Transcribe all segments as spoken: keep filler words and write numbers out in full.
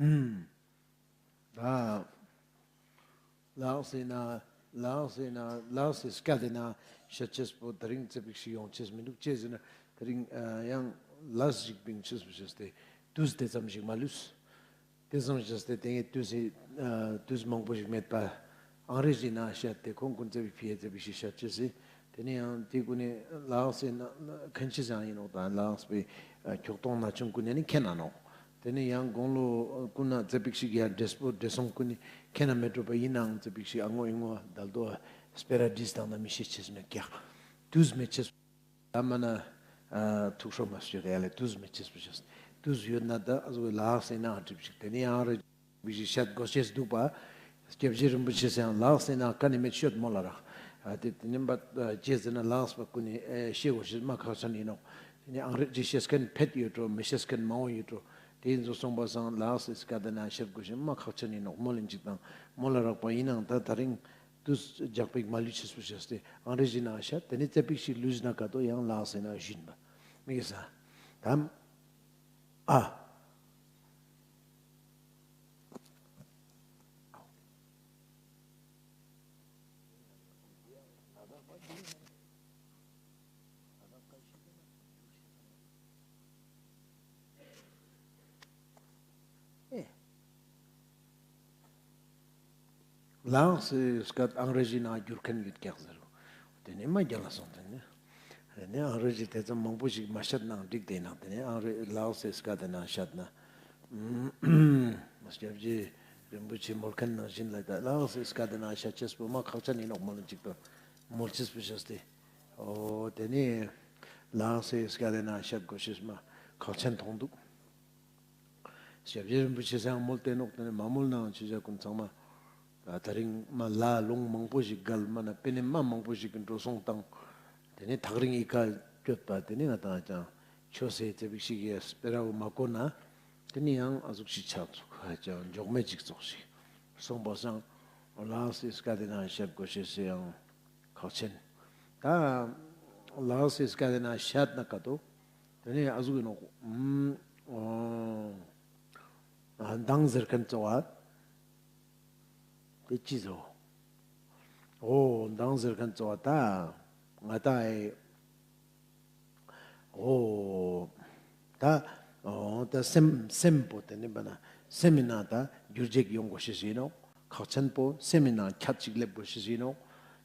ཨུམ། ད་ལགས་སེ་ན་ལགས་སེ་ན་ལགས་སེ་སྐད་དེ་ན་ཤད་ཅེས་པོ་དེ་རིང་ཙེ་པིག་ཤིག་ཡོང་ཅེས་མི་འདུག་ཅེས་ཟེར་ན་དེ་རིང་ཨ་ཡང་ལས་ཞིག་བིང་ཅེས་པོ་ཅེས་ཏེ་དུས་དེ་ཙམ་ཞིག་མ་ལུས། དེ་ཙམ་ཅེས་ཏེ་དེ་ངས་དུས་སི་ཨ་དུས་མང་པོ་ཞིག་མེད་པ། ཨང་རེ་ཇི་ན་ཤད་དེ་ཁོང་ཀུན་ཙེ་པིག་ཕི་ཡ་ཙེ་པིག་ཤིག་ཤད་ཅེས་སི། དེ་ནས་ཡང་དེ་ཀུན་ནས་ལགས་སེ་ན་ཁན་ཆི་ཟང་ཡིན་ནོག་དང་ལགས་པའི་ཁྱོག་ཐོང་ན་ཆུང་ཀུན་ནས་ནི་ཁེན་ན་ནོག་དེ་ནས་ཡང་དགུང་ལོ་ཀུན་ན་ཙེ་པིག་ཤིག་ཡང་འདྲེས་པོ་འདྲེས་སོང་ཀུན་ནི་ཁེན་ན་མེད་འགྲོ་པ་ཡིན་ནའང་ཙེ་པིག་ཤིག་ཨ་ངོ་ཨི་ངོ་དལ་དོ་སྤེ་ར་བྲིས་དང་ན་མི་ཤེས་ཅེས་མེད་ཀྱག་དུས་མེད་ཅེས་ད་མ་ན་ཨ་ཐུགས་ཤོ་མ་ཤོད་ཡ་ལེ་དུས་མེད་ཅེས་པོ་ཤེས། དུས་ཡོད་ན་ད་ཨ་ཟུག་ལགས་སེ་ན་ཨ་གྲིབ་ཅིག་དེ་ནས་ཡང་རེ་བི་ཞིག་ཤད་དགོས་ཤེས་འདུག་པ། སྐྱབས་རྗེ་རིན་པོ་ཆེ་སེ་ཡང་ལགས་སེ་ན་ཀ་ནས་མེད་ཤོད་མོ་ལ་རག་ཨ་དེ་དེ་ནས་འབད་ཅེས་ཟེར་ན་ལགས་པ་ཀུན་ནས་ཨེ་ཤེས་དགོས་ཤེས་མ་ཁག་ཆེན་ཡིན་ནོག་དེ་ནས་ཨང་རེ་ཇི་ཤེས་མཁན་ཕེད་ཡོད་འགྲོ་མི་ཤེས་མཁན་མང་བོ་ཡོད་འགྲོ། དེ་ཡིན་ཚུལ་སོང་པ་སང་ལགས་སེ་སྐད་དེ་ན་ཤད་དགོས་ཤེས་མ་ཁག་ཆེན་ཡིན་ནོག་མོ་ལེན་ཅིག་དང་མོ་ལ་རག་པ་ཡིན་ནའང་ད་དེ་རིང་དུས་རྒྱག་པིག་མ་ལུས་ཤེས་པོ་ཤེས་ཏེ་ཨང་རེ་ཇི་ན་ཤད་དེ་ནས་ཙེ་པིག་ཤིག་ལུས་ན་ཀ་ཏོ་ཡང་ལགས་སེ་ན་ཞུན་པ་མི་གི་ས་དམ་ཨ། ལགས་སེ་སྐད་ཨང་རེ་ཇི་ནང་བསྒྱུར་མཁན་ཡོད་ཀྱག་ཟེར། དེ་ནས་མ་རྒྱལ་ལ་སོང་དེ་ནས། དེ་ནས་ཨང་རེ་ཇི་དེ་ཙམ་མང་པོ་ཞིག་མ་བཤད་ནའང་འགྲིག་དེ་ནང་དེ་ནས་ཨང་རེ་ལགས་སེ་སྐད་དེ་ནང་བཤད་ན། སྐྱབས་རྗེ་རིན་པོ་ཆེ་མོལ་མཁན་ནང་བཞིན་ལ་ད་ལགས་སེ་སྐད་དེ་ནང་བཤད་ཅེས་པོ་མ་ཁག་ཅན་ཡིན་ནོག་མོལ་ཅིག་ཏུ་མོལ་ཅེས་པོ་བཤད་དེ། ཨོ་དེ་ནས་ལགས་སེ་སྐད་དེ་ནང་བཤད་དགོས་ཤེས་མ་ཁག་ཅན་མཐོང་འདུག་སྐྱབས་རྗེ་རིན་པོ་ཆེ་སང་མོལ་ཏེ་ནོག་དེ་ནས་མ་མོལ་ནའང་ཆོས་བྱ་ཀུན་ཚང་མ། ད་དེ་རིང་མ་ལ་ལུང་མང་པོ་ཞིག་བརྒལ་མ་ན་པེ་ནེ་མ་མང་པོ་ཞིག་གི་འགྲོ་སོང་བཏང་། དེ་ནས་ཐག་རིང་ཡི་ག་བསྐྱོད་པ་དེ་ནས་ང་དང་ཅང་ཆོས་སེ་ཙེ་པིག་ཤིག་གི་སྤེ་ར་བོ་མ་གོ་ན། དེ་ནས་ཡང་ཨ་ཟུག་ཞིག་ཆགས་ཚུགས་ཧ་ཅང་འཇོག་མེད་ཅིག་ཙོགས་ཤིག་སོང་པ་སང་། ལགས་སེ་སྐད་དེ་ནང་བཤད་དགོས་ཤེས་སེ་ཡང་ཁག་ཆེན། ད་ལགས་སེ་སྐད་དེ་ནང་བཤད་ན་ཀ་ཏོ། དེ་ནས་ཨ་ཟུག་ཡིན་ནོག་ཨུམ། ཨོ། ཨ་མདང་ཟེར་མཁན་གཙོ་བ། དེ་ཅི་ཟོ། ཨོ་མདང་ཟེར་མཁན་གཙོ་བ་ད། ང་ད་ཨེ། ཨོ། ད། ཨོ་ད་སེམས་སེམས་པོ་དེ་ནི་བ་ན་སེམས་མི་ནང་ད་འགྱུར་བྱེད་ཡོང་དགོས་ཤེས་ཡིན་ནོག་ཁག་ཆེན་པོ་སེམས་མི་ནང་ཁྱད་ཅིག་སླེབས་དགོས་ཤེས་ཡིན་ནོག་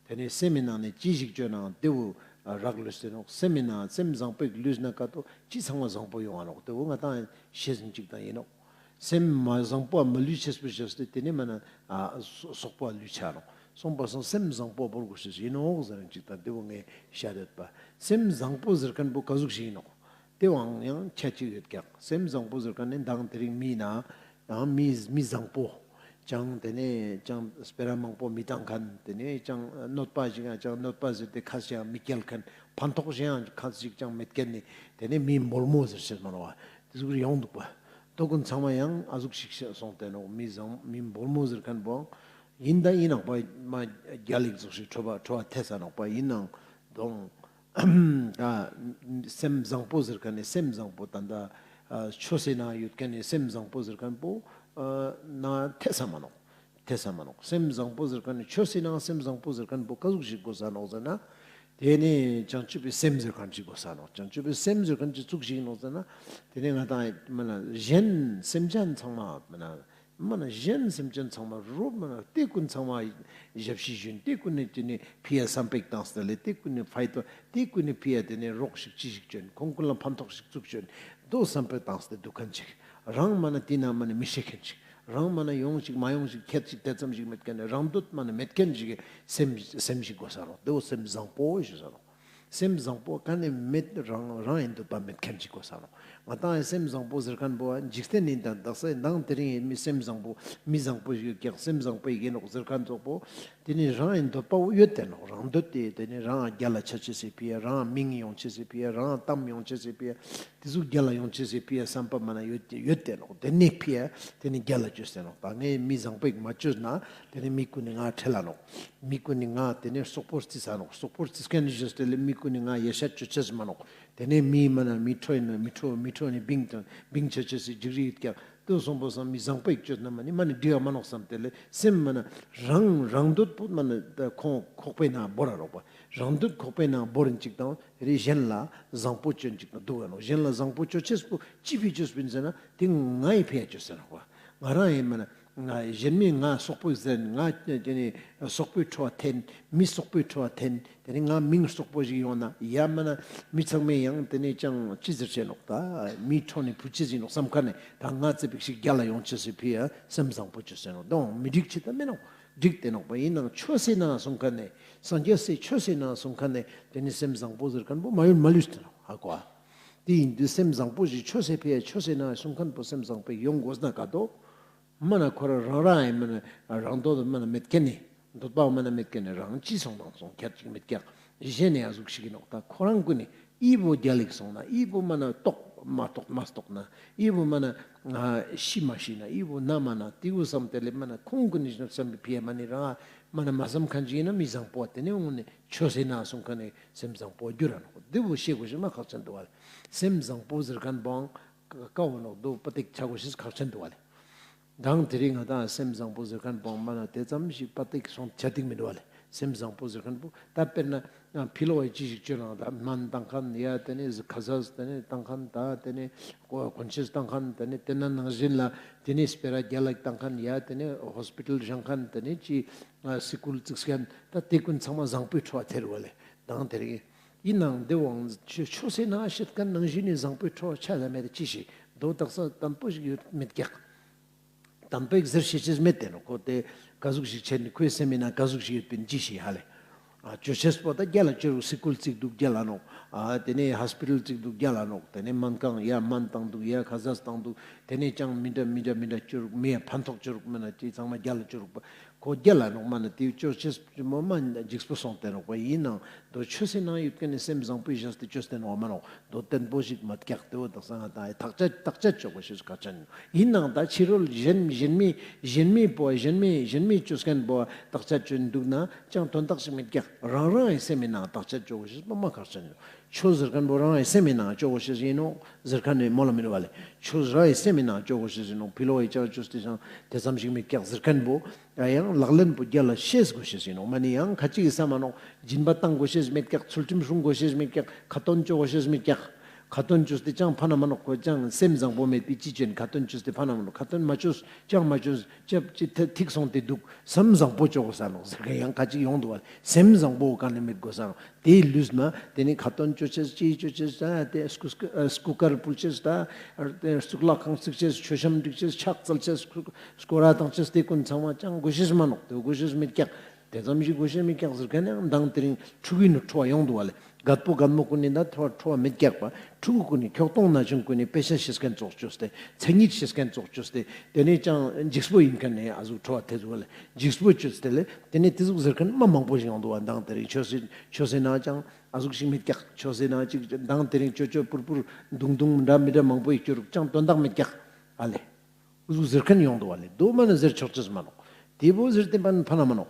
དེ་ནས་སེམས་མི་ནང་ནས་ཅི་ཞིག་བཅོས་ནའང་དེ་བོ་རག་ལུས་ཏེ་ནོག་སེམས་མི་ནང་སེམས་བཟང་པོ་ཞིག་ལུས་ན་ཀ་ཏོ་ཅི་ཚང་མ་བཟང་པོ་ཡོང་བ་ནོག་དེ་བོ་ང་དང་ཤེས་ཟིན་ཅིག་དང་ཡིན་ནོག་སེམས་མ་བཟང་པོ་མ་ལུས་ཤེས་པོ་ཤེས་ཏེ་དེ་ནས་མ་ན་ཨ་སོ་སོག་པོ་ལུས་ཆ་ནོག་སོང་པ་སང་སེམས་བཟང་པོ་བོར་དགོས་ཤེས་ཡིན་ནོག་ཟེར་ཅིག་དང་དེ་བོ་ངས་བཤད་ཡོད་པ། སེམས་བཟང་པོ་ཟེར་མཁན་པོ་ག་ཟུག་ཞིག་ཡིན་ནོག་དེ་བོའང་ཡང་ཁྱད་ཅིག་ཡོད་ཀྱག་སེམས་བཟང་པོ་ཟེར་མཁན་ནི་མདང་དེ་རིང་མི་ན་ཡང་མི་མི་བཟང་པོ། ཅང་དེ་ནས་ཅང་སྤེ་ར་མང་པོ་མི་བཏང་མཁན། དེ་ནས་ཅང་གནོད་པ་ཞིག་ཡང་ཅང་གནོད་པ་ཟེར་ཏེ་ཁ་ཞིག་ཡང་མི་སྐྱེལ་མཁན། ཕན་ཐོགས་ཞིག་ཡང་ཁ་ཞིག་ཅང་མེད་མཁན་ནི་དེ་ནས་མི་འབོལ་མོ་ཟེར་ཤེས་མ་ནོག་པ། དེ་ཟུག་ཡོང་འདུག་པ། དོ་ཀུན་ཚང་མ་ཡང་ཨ་ཟུག་ཞིག་ཤེས་སོང་སྟེ་ནོག་མི་བཟང་མི་འབོལ་མོ་ཟེར་མཁན་པོ་ཡིན་ད་ཡིན་ནོག་པ། མ་རྒྱལ་ལེགས་ཟུག་ཞིག་ཁྲོ་བ་ཁྲོ་བ་ཐེ་ས་ནོག་པ། ཡིན་ནའང་དོང་། ད་སེམས་བཟང་པོ་ཟེར་མཁན་ནི་སེམས་བཟང་པོ་ད་ད་ཆོས་སི་ནང་ཡོད་མཁན་ནི་སེམས་བཟང་པོ་ཟེར་མཁན་པོ་ན་ཐེ་ས་མ་ནོག་ཐེ་ས་མ་ནོག་སེམས་བཟང་པོ་ཟེར་མཁན་ནི་ཆོས་སི་ནང་སེམས་བཟང་པོ་ཟེར་མཁན་པོ་ག་ཟུག་ཞིག་དགོས་ས་ནོག་ཟེར་ན། དེ་ནི་བྱང་ཆུབ་པའི་སེམས་ཟེར་མཁན་ཅིག་དགོས་ས་ནོག་བྱང་ཆུབ་པའི་སེམས་ཟེར་མཁན་ཅིག་ཙུག་ཞིག་ནོག་ཟེར་ན། དེ་ནི་ང་དང་མ་ན་གཞན་སེམས་ཅན་ཚང་མ་མ་ན། མ་ན་གཞན་སེམས་ཅན་ཚང་མ་རོ་མ་ན་དེ་ཀུན་ཚང་མ་ཞབས་ཕྱི་ཞུན། དེ་ཀུན་ནི་དེ་ནི་ཕི་ཡ་བསམ་པ་ཞིག་བཏང་སྟེ་ལེ། དེ་ཀུན་ནི་ཕ་ཡ་དོ་དེ་ཀུན་ནི་ཕི་ཡ་དེ་ནི་རོགས་ཤིག་ཅི་ཞིག་བཅོན། ཁོང་ཀུན་ལ་ཕན་ཐོགས་ཤིག་ཙུག་བཅོན། དོ་བསམ་པ་བཏང་སྟེ་འདུག་མཁན་ཅིག་རང་མ་ན་དེ་ན་མ་ན་མི་ཤེས་མཁན་ཅིག་རང་མ་ན་ཡོང་ཞིག་མ་ཡོང་ཞིག་ཁྱད་ཅིག་དེ་ཙམ་ཞིག་མེད་མཁན་ནི་རང་འདོད་མ་ན་མེད་མཁན་ཅིག་གི་སེམས་སེམས་ཤིག་དགོས་ས་ནོག་དེ་བོ་སེམས་བཟང་པོ་ཞུ་ས་ནོག་སེམས་བཟང་པོ་ག་ནས་མེད། རང་རང་ཡིན་འདོད་པ་མེད་མཁན་ཅིག་དགོས་ས་ནོག་ང་དང་ཡང་སེམས་བཟང་པོ་ཟེར་མཁན་པོ་འཇིག་རྟེན་ནི་དང་དག་ས་མདང་དེ་རིང་ཡིན་མི་སེམས་བཟང་པོ་མི་བཟང་པོ་ཞིག་ཡོད་ཀྱག་སེམས་བཟང་པོ་ཞིག་ཡིན་ནོག་ཟེར་མཁན་ཙོགས་པོ། དེ་ནི་རང་ཡིན་འདོད་པ་བོ་ཡོད་དེ་ནོག་རང་འདོད་དེ་དེ་ནི་རང་རྒྱལ་ལ་ཆ་ཅེས་སི་ཕི་ཡ། རང་མིང་ཡོང་ཅེས་སི་ཕི་ཡ། རང་གཏམ་ཡོང་ཅེས་སི་ཕི་ཡ། དེ་ཟུག་རྒྱལ་ལ་ཡོང་ཅེས་སི་ཕི་ཡ་བསམ་པ་མ་ན་ཡོད་ཡོད་དེ་ནོག་དེ་ནི་ཕི་ཡ་དེ་ནི་རྒྱལ་ལ་བཅོས་ཏེ་ནོག་ད་ངས་མི་བཟང་པོ་ཞིག་མ་བཅོས་ན་དེ་ནི་མི་ཀུན་ནི་ང་ཁྲེལ་ལ་ནོག་མི་ཀུན་ནི་ང་དེ་ནས་སོག་པོ་རྩིས་ས་ནོག་སོག་པོ་རྩིས་མཁན་ཞིག་ཡོད་དེ་ལེ། མི་ཀུན་ནི་ང་ཡ་ཤ་བཅོ་ཅེས་མ་ནོག་དེ་ནས་མི་མ་ན་མི་ཁྲོ་ཡིན་ན་མི་ཁྲོ་མི་ཁྲོ་ནི་བིང་དང་བིང་ཆ་ཅེས་སི་འཇིགས་རི་ཡོད་ཀྱག་དུ་སོང་པོ་སང་མི་བཟང་པོ་ཞིག་ཅོས་ན་མ་ནི་མ་ནི་འགྲིག་ག་མ་ནོག་བསམ་དེ་ལས་སེམས་མ་ན་རང་རང་འདོད་པོ་མ་ན་ད་ཁོང་ཁོག་པའི་ནང་བོར་ར་རོགས་པ། རང་འདོད་ཁོག་པའི་ནང་བོར་རིན་ཅིག་དང་དེ་རིང་གཞན་ལ་བཟང་པོ་ཅོ་ཅིག་དང་འདུག་ག་ནོག། གཞན་ལ་བཟང་པོ་ཅོ་ཅེས་པོ་ཅི་ཕི་ཅོས་པིན་ཟེར་ན་དེ་ངའི་ཕི་ཡ་ཅོས་ཟེར་རོགས་པ། ང་རང་ཡིན་མ་ན་ང་གཞན་མི་ང་སོག་པོ་ཟེར་ང་དེ་ནི་སོག་པོའི་ཁྲོ་བ་འཐེན། མི་སོག་པོའི་ཁྲོ་བ་འཐེན། དེ་ནི་ང་མིང་སོག་པོ་ཞིག་ཡོང་ན་ཡ་མ་ན་མི་ཚང་མས་ཡང་དེ་ནི་ཅང་ཅི་ཟེར་ཆེ་ནོག་ད། མིའི་ཁྲོད་ནས་བུ་ཅི་ཟིན་ནོག་བསམ་ཁ་ནས་ད་ང་ཙེ་པིག་ཞིག་རྒྱ་ལ་ཡོང་ཅེས་སི་ཕི་ཡ་སེམས་བཟང་པོ་ཅོས་ཟེར་ནོག་དང་མི་འགྲིག་ཅི་ད་མེད་ནོག། འགྲིག་དེ་ནོག་པ། ཡིན་ནའང་ཆོས་སི་ནང་སོང་ཁ་ནས་སངས་རྒྱས་སི་ཆོས་སི་ནང་སོང་ཁ་ནས་དེ་ནི་སེམས་བཟང་པོ་ཟེར་མཁན་པོ་མ་ཡོང་མ་ལུས་དེ་ནོག་ཧ་གོ་ཨ། དེ་ཡིན་དུས་སེམས་བཟང་པོ་ཞིག་ཆོས་སི་ཕི་ཡ་ཆོས་སི་ནང་སོང་མཁན་པོ་སེམས་བཟང་པོ་ཡོང་དགོས་ན་ག་དོ། མ་ན་ཁོ་རང་རང་རང་ཡིན་མ་ན་རང་འདོད་མ་ན་མེད་མཁན་ནི་འདོད་པ་མ་ན་མེད་མཁན་ནི་རང་ཅི་སོང་དང་སོང་ཁྱད་ཅིག་མེད་ཀྱག། གཞན་ནས་ཨ་ཟུག་ཞིག་ཡིན་ནོག་ད་ཁོ་རང་ཀུན་ནི་ཨི་བོ་རྒྱ་ལིག་སོང་ན་ཨི་བོ་མ་ན་ལྟོགས་མ་ལྟོགས་མ་ལྟོགས་ན་ཨི་བོ་མ་ན་ཤི་མ་ཤི་ན་ཨི་བོ་ན་མ་ན་དེ་བོ་བསམ་དེ་ལས་མ་ན་ཁོང་ཀུན་ནི་བསམ་པའི་ཕི་ཡ་མ་ནི་རང་མ་ན་མ་བསམ་མཁན་ཅིག་ཡིན་ན་མི་བཟང་པོ་དེ་ནས་འོང་ནས་ཆོས་སི་ནང་སོང་མཁན་ནི་སེམས་བཟང་པོ་འགྱུར་ར་ནོག། དེ་བོ་ཤེས་དགོས་ཤེས་མ་ཁག་ཆེན་འདུག་བ་ལེ། སེམས་བཟང་པོ་ཟེར་མཁན་པོའང་ཀ་བོ་ནོག་དོ་པ་ཏིག་ཆ་དགོས་ཤེས་ཁག་ཆེན་འདུག་བ་ལེ། དང་དེ་རིང་ང་དང་སེམས་བཟང་པོ་ཟེར་མཁན་པོ་མ་ན་དེ་ཙམ་ཞིག་པ་ཏིག་སོང་ཆ་ཏིག་མི་འདུག་བ་ལེ། སེམས་བཟང་པོ་ཟེར་མཁན་པོ་ད་དཔེར་ན་ཕི་ལོག་གི་ཅི་ཞིག་བཅོས་ན་ད་སྨན་བཏང་མཁན་ཡ་དེ་ནས་ཁ་ཟས་དེ་ནས་བཏང་མཁན་ད་དེ་ནས་གོན་ཆས་བཏང་མཁན་དེ་ནས་དེ་ན་ནང་བཞིན་ལ་དེ་ནས་སྤེ་ར་རྒྱ་ལག་བཏང་མཁན་ཡ་དེ་ནས་ཧོས་པི་ཊལ་བཞེངས་མཁན་དེ་ནས་ཅི་སི་ཀུལ་བཙུགས་མཁན་ད་དེ་ཀུན་ཚང་མ་བཟང་པོའི་ཁྲོད་ཐེར་བ་ལེ། དང་དེ་རིང་ཡིན་ནའང་དེ་བོའང་ཆོས་ཆོས་སི་ནང་བཤད་མཁན་ནང་བཞིན་ནི་བཟང་པོའི་ཁྲོད་ཆ་ལ་མེད་ཅི་ཞིག་དོ་དག་ས་དམ་པོ་ཞིག་ཡོད་མེད་ཀྱག། དམ་པའི་ཟེར་ཤེས་ཅེས་མེད་དེ་ནོག། ཁོ་དེ་ག་ཟུག་ཞིག་བྱས་ནས་ཁོའི་སེམས་མི་ནང་ག་ཟུག་ཞིག་ཡོད་པིན་ཅི་ཞིག་ཧ་ལེ། ཨ་ཅོ་ཆས་པོ་ད་རྒྱ་ལ་ཅོ་རུག་སི་ཀུལ་བཙུགས་འདུག་རྒྱ་ལ་ནོག། ཨ་དེ་ནས་ཧོས་པི་ཊལ་བཙུགས་འདུག་རྒྱ་ལ་ནོག། དེ་ནས་སྨན་ཁང་ཡ་སྨན་བཏང་འདུག་ཡ་ཁ་ཟས་བཏང་འདུག། དེ་ནས་ཅང་མི་འདྲ་མི་འདྲ་མི་འདྲ་ཅོ་རུག་མི་ཡ་ཕན་ཐོགས་ཅོ་རུག་མི་ན་ཅི་ཚང་མ་རྒྱ་ལ་ཅོ་རུག་པ། ཁོ་རྒྱ་ལ་ནོག་མ་ན་དེ་ཅོ་ཆས་མོ་མ་འཇིགས་པོ་སོང་སྟེ་ནོག་པ། ཡིན་ནའང་དོ་ཆོས་སི་ནང་ཡོད་མཁན་ནི་སེམས་བཟང་པོའི་ཞེས་ཏེ་ཅོས་ཏེ་ནོག་མ་ནོག། དོ་བརྟན་པོ་ཞིག་མ་ཀྱག་དེ་བོ་དག་ས་ང་དང་ཐག་ཆད་ཐག་ཆད་ཅོ་དགོས་ཤེས་ཁག་ཆེན། ཡིན་ནའང་ད་ཕྱི་རོལ་གཞན་གཞན་མི་གཞན་མི་པོ་གཞན་མི་གཞན་མི་ཅོ་མཁན་པོ་ཐག་ཆད་ཅོ་འདུག་ན་ཅང་དོན་དག་ཞིག་མི་ཀྱག། རང་རང་ཡི་སེམས་མི་ནང་ཐག་ཆད་ཅོ་དགོས་ཤེས་པོ་མ་ཁག་ཆེན། ཆོས་ཟེར་མཁན་པོ་རང་ཡི་སེམས་མི་ནང་ཅོ་དགོས་ཤེས་ཡིན་ནོག་ཟེར་མཁན་ནི་མོལ་ལ་མི་འདུག་བ་ལེ། ཆོས་རང་ཡི་སེམས་མི་ནང་ཅོ་དགོས་ཤེས་ཡིན་ནོག། ཕི་ལོག་གི་ཅང་ཅོས་ཏེ་ཅང་དེ་ཙམ་ཞིག་མི་ཀྱག་ཟེར་མཁན་པོ། ཡང་ལག་ལེན་པོ་རྒྱ་ལ་ཤེས་དགོས་ཤེས་ཡིན་ནོག། མ་ནི་ཡང་ཁ་ཅིག་གི་ས་མ་ནོག། སྦྱིན་པ་བཏང་དགོས་ཤེས་མེད་ཀྱག། ཚུལ་ཁྲིམས་སྲུང་དགོས་ཤེས་མེད་ཀྱག། ཁ་ཏོན་ཅོ་དགོས་ཤེས་མེད་ཀྱག། ཁ་ཏོན་ཅོས་ཏེ་ཅང་ཕན་ན་མ་ནོག། ཁོ་ཅང་སེམས་བཟང་པོ་མེད་པའི་ཅི་ཅོ་ཨིན། ཁ་ཏོན་ཅོས་ཏེ་ཕན་ན་མ་ནོག། ཁ་ཏོན་མ་ཅོས་ཅང་མ་ཅོས་ཅབ་ཅི་ཐིག་སོང་སྟེ་འདུག། སེམས་བཟང་པོ་ཅོ་དགོས་ས་ནོག་ཟེར་མཁན་ཡང་ཁ་ཅིག་ཡོང་འདུག་བ། སེམས་བཟང་པོ་གང་ནས་མེད་དགོས་ས་ནོག། དེའི་ལུས་ན་དེ་ནི་ཁ་ཏོན་ཅོ་ཅེས་ཅི་ཅོ་ཅེས་ད་དེ་སྐུ་སྐུ་སྐུ་དཀར་ཕུལ་ཅེས་ད་དེ་གཙུག་ལག་ཁང་བརྩིགས་ཅེས་མཆོད་བཤམས་སྒྲིག་ཅེས་ཕྱག་འཚལ་ཅེས་སྐོར་ར་བཏང་ཅེས་དེ་ཀུན་ཚང་མ་ཅང་དགོས་ཤེས་མ་ནོག། དེ་དགོས་ཤེས་མེད་ཀྱག། དེ་ཙམ་ཞིག་དགོས་ཤེས་མེད་ཀྱག་ཟེར་མཁན་ཡང་མདང་དེ་རིང་ཕྲུ་གུའི་ནང་ཁྲོ་བ་ཡོང་འདུག་བ་ལེ། རྒད་པོ་རྒད་མོ་ཀུན་ནི་ད་ཁྲོ་བ་ཁྲོ་བ་མེད་ཀྱག་པ། ཕྲུ་གུ་ཀུན་ནི་ཁྱོག་ཐོང་ན་ཆུང་ཀུན་ནི་དཔེ་ཆ་ཤེས་མཁན་ཙོགས་ཅོས་ཏེ་མཚན་ཉིད་ཤེས་མཁན་ཙོགས་ཅོས་ཏེ་དེ་ནས་ཅང་འཇིགས་པོ་ཡིན་མཁན་ནི་ཨ་ཟུག་ཁྲོ་བ་དེ་ཟུག་བ་ལེ། འཇིགས་པོ་ཅོས་ཏེ་ལེ་དེ་ནས་དེ་ཟུག་ཟེར་མཁན་མ་མང་པོ་ཞིག་ཡོང་འདུག་བ། མདང་དེ་རིང་ཆོས་སི་ཆོས་སི་ནང་ཅང་ཨ་ཟུག་ཞིག་མེད་ཀྱག། ཆོས་སི་ནང་ཅིག་མདང་དེ་རིང་ཅོ་ཅོ་པུར་པུར་དུང་དུང་འདྲ་མི་འདྲ་མང་པོ་ཡི་ཅོ་རུག་ཅང་དོན་དག་མེད་ཀྱག་ཨ་ལེ། འུ་ཟུག་ཟེར་མཁན་ཡོང་འདུག་བ་ལེ། དོ་མ་ན་ཟེར་ཆོག་ཅེས་མ་ནོག། དེ་བོ་ཟེར་ཏེ་ཕན་ཕན་ན་མ་ནོག།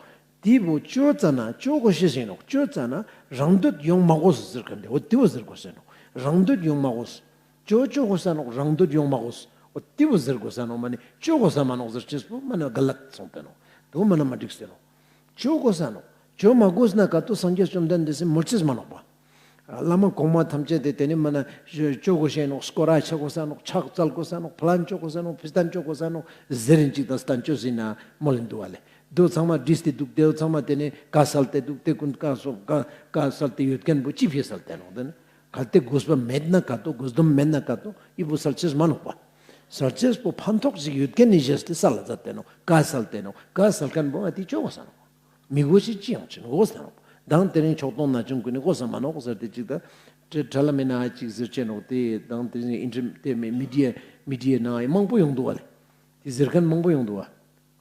དེ་བོ་ཅོ་ཙ་ན་ཅོ་དགོས་ཤེས་ཡིན་ནོག། ཅོ་ཙ་ན་རང་འདོད་ཡོང་མ་དགོས་ཟེར་མཁན་དེ་འོ་དེ་བོ་ཟེར་དགོས་ཟེར་ནོག། རང་འདོད་ཡོང་མ་དགོས། ཅོ་ཅོ་དགོས་ས་ནོག། རང་འདོད་ཡོང་མ་དགོས། འོ་དེ་བོ་ཟེར་དགོས་ས་ནོག། མ་ནི་ཅོ་དགོས་ས་མ་ནོག་ཟེར་ཅེས་པོ་མ་ན་ག་ལད་སོང་སྟེ་ནོག། དེ་བོ་མ་ན་མ་འགྲིག་སྟེ་ནོག། ཅོ་དགོས་ས་ནོག། ཅོ་མ་དགོས་ན་ག་ཏོ་སངས་རྒྱས་བཅོམ་ལྡན་འདས་སི་མོལ་ཅེས་མ་ནོག་པ། བླ་མ་གོང་མ་ཐམས་ཅད་དེ་དེ་ནི་མ་ན་ཅོ་དགོས་ཤེས་ནོག། སྐོར་ར་ཆ་དགོས་ས་ནོག། ཕྱག་འཚལ་དགོས་ས་ནོག། ཕ་ལན་ཅོ་དགོས་ས་ནོག། ཕི་སྟན་ཅོ་དགོས་ས་ནོག་ཟེར་རིན་ཅིག་དང་སྟན་ཅོ་ཟིན་ན་མོལ་ལིན་འདུག་བ་ལེ། དོ་ཚང་མ་བྲིས་ཏེ་འདུག། དེ་བོ་ཚང་མ་དེ་ནི་ཀ་སལ་ཏེ་འདུག། དེ་ཀུན་ཀ་སོ་ཀ་ཀ་སལ་ཏེ་ཡོད་མཁན་པོ་ཅི་ཕི་སལ་ཏེ་ནོག། དེ་ནི་གལ་ཏེ་དགོས་པ་མེད་ན་ག་ཏོ་དགོས་དོན་མེད་ན་ག་ཏོ་ཨི་བོ་སལ་ཅེས་མ་ནོག་པ། སལ་ཅེས་པོ་ཕན་ཐོགས་ཤིག་ཡོད་མཁན་ནི་བཞེས་ཏེ་སལ་ལ་མཛད་དེ་ནོག། ཀ་སལ་ཏེ་ནོག། ཀ་སལ་མཁན་པོ་ང་དེ་ཅོ་དགོས་ས་ནོག། མི་དགོས་ཤེས་ཅི་ཡང་ཅི་དགོས་ས་ནོག། མདང་དེ་རིང་ཕྱོགས་གཏོང་ན་ཆུང་ཀུན་ནི་དགོས་ས་མ་ནོག་ཟེར་ཏེ་ཅིག་ད་དྲ་དྲ་ལམ་མི་ནང་ཅིག་ཟེར་ཅེས་ནོག། དེ་མདང་དེ་རིང་ཨིན་ཊར་དེ་མི་མི་ཌི་ཡ་མི་ཌི་ཡ་ནང་མང་པོ་ཡོང་འདུག་བ་ལེ། དེ་ཟེར་མཁན་མང་པོ་ཡོང་འདུག་བ།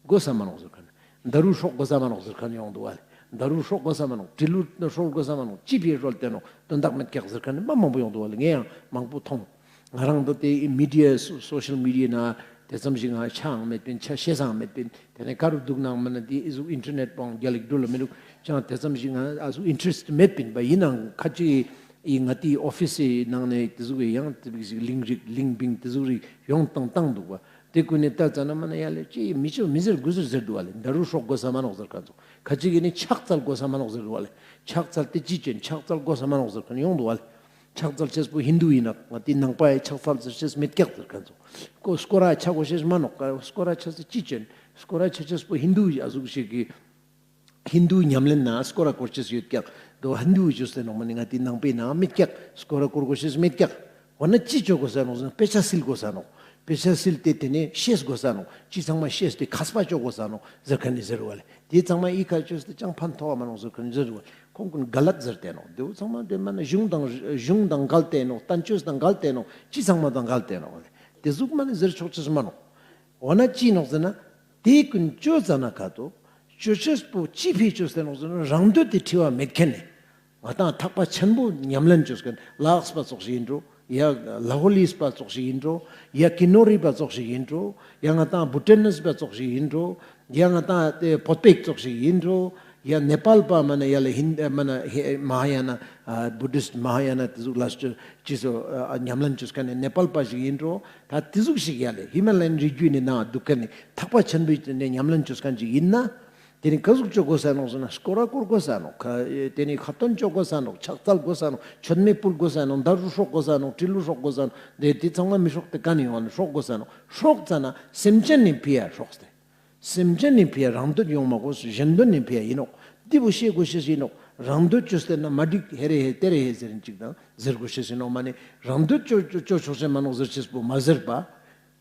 དགོས་ས་མ་ནོག་ཟེར་མཁན། ད་རུང་སྲོག་དགོས་ས་མ་ནོག་ཟེར་མཁན་ཡོང་འདུག་བ་ལེ། ད་རུང་སྲོག་དགོས་ས་མ་ནོག། དྲིལ་བུ་སྲོག་དགོས་ས་མ་ནོག། ཅི་ཕི་སྲོལ་ཏེ་ནོག། དོན་དག་མེད་ཀྱག་ཟེར་མཁན་མ་མང་པོ་ཡོང་འདུག་བ་ལེ། ངས་ཡང་མང་པོ་མཐོང་། ང་རང་འདི་དེ་མི་ཌི་ཡ་སོ་སོ་ཤལ་མི་ཌི་ཡ་ནང་དེ་ཙམ་ཞིག་ང་ཆའང་མེད་པིན། ཆ་ཤེས་སའང་མེད་པིན། དེ་ནས་ག་རུ་འདུག་ནང་མ་ན་དེ་ཨི་ཟུག་ཨིན་ཊར་ནེཊ་པོའང་རྒྱ་ལིག་འགྲུལ་ལ་མི་འདུག། ཅང་དེ་ཙམ་ཞིག་ང་ཨ་ཟུག་ཨིན་ཊརེ་སྟ་མེད་པིན་པ། ཡིན་ནའང་ཁ་ཅིག་ཨི་ང་དེ་ཨོ་ཕིས་སི་ནང་ནས་དེ་ཟུག་གི་ཡང་དེ་ཟུག་ཞིག་ལིང་རིག་ལིང་བིང་དེ་ཟུག་རིག་ཡོང་བཏང་བཏང་འདུག་པ། དེ་ཀུན་ནི་ལྟ་ཙ་ན་མ་ན་ཡ་ལེ་ཅི་མི་ཅོ་མི་ཟེར་དགུ་ཟེར་ཟེར་འདུག་བ་ལེ། ད་རུང་སྲོག་དགོས་ས་མ་ནོག་ཟེར་མཁན་ཚོ། ཁ་ཅིག་གི་ནི་ཕྱག་འཚལ་དགོས་ས་མ་ནོག་ཟེར་འདུག་བ་ལེ། ཕྱག་འཚལ་ཏེ་ཅི་ཅོ་ཨིན། ཕྱག་འཚལ་དགོས་ས་མ་ནོག་ཟེར་མཁན་ཡོང་འདུག་བ་ལེ། ཕྱག་འཚལ་ཅེས་པོ་ཧིན་དུ་ཨིན་ན་ང་ཏི་ནང་པའི་ཕྱག་འཚལ་ཟེར་ཅེས་མེད་ཀྱག་ཟེར་མཁན་ཚོ། ཀོ་སྐོར་ར་ཆ་དགོས་ཤེས་མ་ནོག། སྐོར་ར་ཆ་ཅེས་ཅི་ཅོ་ཨིན། སྐོར་ར་ཆ་ཅེས་པོ་ཧིན་དུ་ཨ་ཟུག་ཞིག་གི་ཧིན་དུ་ཉམས་ལེན་ན་སྐོར་ར་སྐོར་ཅེས་ཡོད་ཀྱག། དོ་ཧིན་དུ་ཅོས་ཏེ་ནོག་མ་ནི་ང་ཏི་ནང་པའི་ནང་མེད་ཀྱག། སྐོར་ར་སྐོར་དགོས་ཤེས་མེད་ཀྱག། འོ་ན་ཅི་ཅོ་དགོས་ས་ནོག་ཟེར་ན་དཔེ་ཆ་སིལ་དགོས་ས་ནོག། དཔེ་ཆ་སིལ་ཏེ་དེ་ནས་ཤེས་དགོས་ས་ནོག། ཅི་ཚང་མ་ཤེས་ཏེ་མཁས་པ་ཅོ་དགོས་ས་ནོག་ཟེར་མཁན་ནི་ཟེར་བ་ལེ། དེ་ཚང་མ་ཨི་ཁ་ཅོས་ཏེ་ཅང་ཕན་ཐོགས་མ་ནོག་ཟེར་མཁན་ནི་ཟེར་བ་ལེ། ཁོང་ཀུན་ག་ལད་ཟེར་ཏེ་ནོག། དེ་བོ་ཚང་མ་དེ་མ་ན་གཞུང་དང་གཞུང་དང་འགལ་ཏེ་ནོག། བསྟན་བཅོས་དང་འགལ་ཏེ་ནོག། ཅི་ཚང་མ་དང་འགལ་ཏེ་ནོག་ལེ། དེ་ཟུག་མ་ནི་ཟེར་ཆོག་ཅེས་མ་ནོག། འོ་ན་ཅི་ནོག་ཟེར་ན། དེ་ཀུན་ཅོ་ཙ་ན་ཁ་ཏོ། ཅོ་ཅེས་པོ་ཅི་ཕི་ཅོས་ཏེ་ནོག་ཟེར་ན་རང་འདོད་དེ་འཁྲི་བ་མེད་མཁན་ནི། ང་ཏང་ཐེག་པ་ཆེན་པོ་ཉམས་ལེན་ཅོས་མཁན་ལ་དྭགས་པ་ཙོགས་ཤིག་ཡིན་འགྲོ། ཡ་ལ་ཧོ་ལིས་པ་ཙོགས་ཤིག་ཡིན་འགྲོ། ཡ་ཀི་ནོ་རི་པ་ཙོགས་ཤིག་ཡིན་འགྲོ། ཡ་ང་ཏང་བྷུ་ཊན་ནིས་པ་ཙོགས་ཤིག་ཡིན་འགྲོ། ཡ་ང་ཏང་དེ་བོད་པ་ཙོགས་ཤིག་ཡིན་འགྲོ། ཡ་ནེ་པཱལ་པ་མ་ན་ཡ་ལ་ཧིན་མ་ན་ཧེ་མ་ཧཱ་ཡ་ན་བུ་དིསྟ་མ་ཧཱ་ཡ་ན་དེ་ཟུག་ལ་ཅི་སོ་ཉམས་ལེན་ཅོས་མཁན་ནི་ནེ་པཱལ་པ་ཞིག་ཡིན་འགྲོ། ད་དེ་ཟུག་ཞིག་ཡ་ལེ་ཧི་མ་ལ་ཡན་རི་རྒྱུད་ནི་ནང་འདུག་མཁན་ནི་ཐེག་པ་ཆེན་པོའི་ནི་ཉམས་ལེན་ཅོས་མཁན་ཅིག་ཡིན་ན། དེ་ནི་ག་ཟུག་ཅོ་དགོས་ས་ནོག་ཟེར་ན་སྐོར་ར་སྐོར་དགོས་ས་ནོག། དེ་ནི་ཁ་ཏོན་ཅོ་དགོས་ས་ནོག། ཕྱག་འཚལ་དགོས་ས་ནོག། མཆོད་མེ་ཕུལ་དགོས་ས་ནོག། ད་རུང་སྲོག་དགོས་ས་ནོག། དྲིལ་ལུ་སྲོག་དགོས་ས་ནོག། དེ་དེ་ཚང་མ་མི་སྲོག་དེ་ག་ནི་ཡོང་ནི་སྲོག་དགོས་ས་ནོག། སྲོག་ཙ་ན་སེམས་ཅན་ནི་ཕི་ཡ་སྲོག་སྟེ། སེམས་ཅན་ནི་ཕི་ཡ་རང་འདོད་ཡོང་མ་དགོས། གཞན་འདོད་ནི་ཕི་ཡ་ཡིན་ནོག། འདི་བོ་ཤེས་དགོས་ཤེས་ཡིན་ནོག། རང་འདོད་ཅོས་ཏེ་ན་མ་འགྲིག་ཧེ་རེ་ཧེ་ཏེ་རེ་ཧེ་ཟེར་ཅིག་དང་ཟེར་དགོས་ཤེས་ཡིན་ནོག། མ་ནི་རང་འདོད་ཅོ་ཅོ་ཅོ་ཆོག་ཤེས་མ་ནོག་ཟེར་ཅེས་པོ་མ་ཟེར་པ།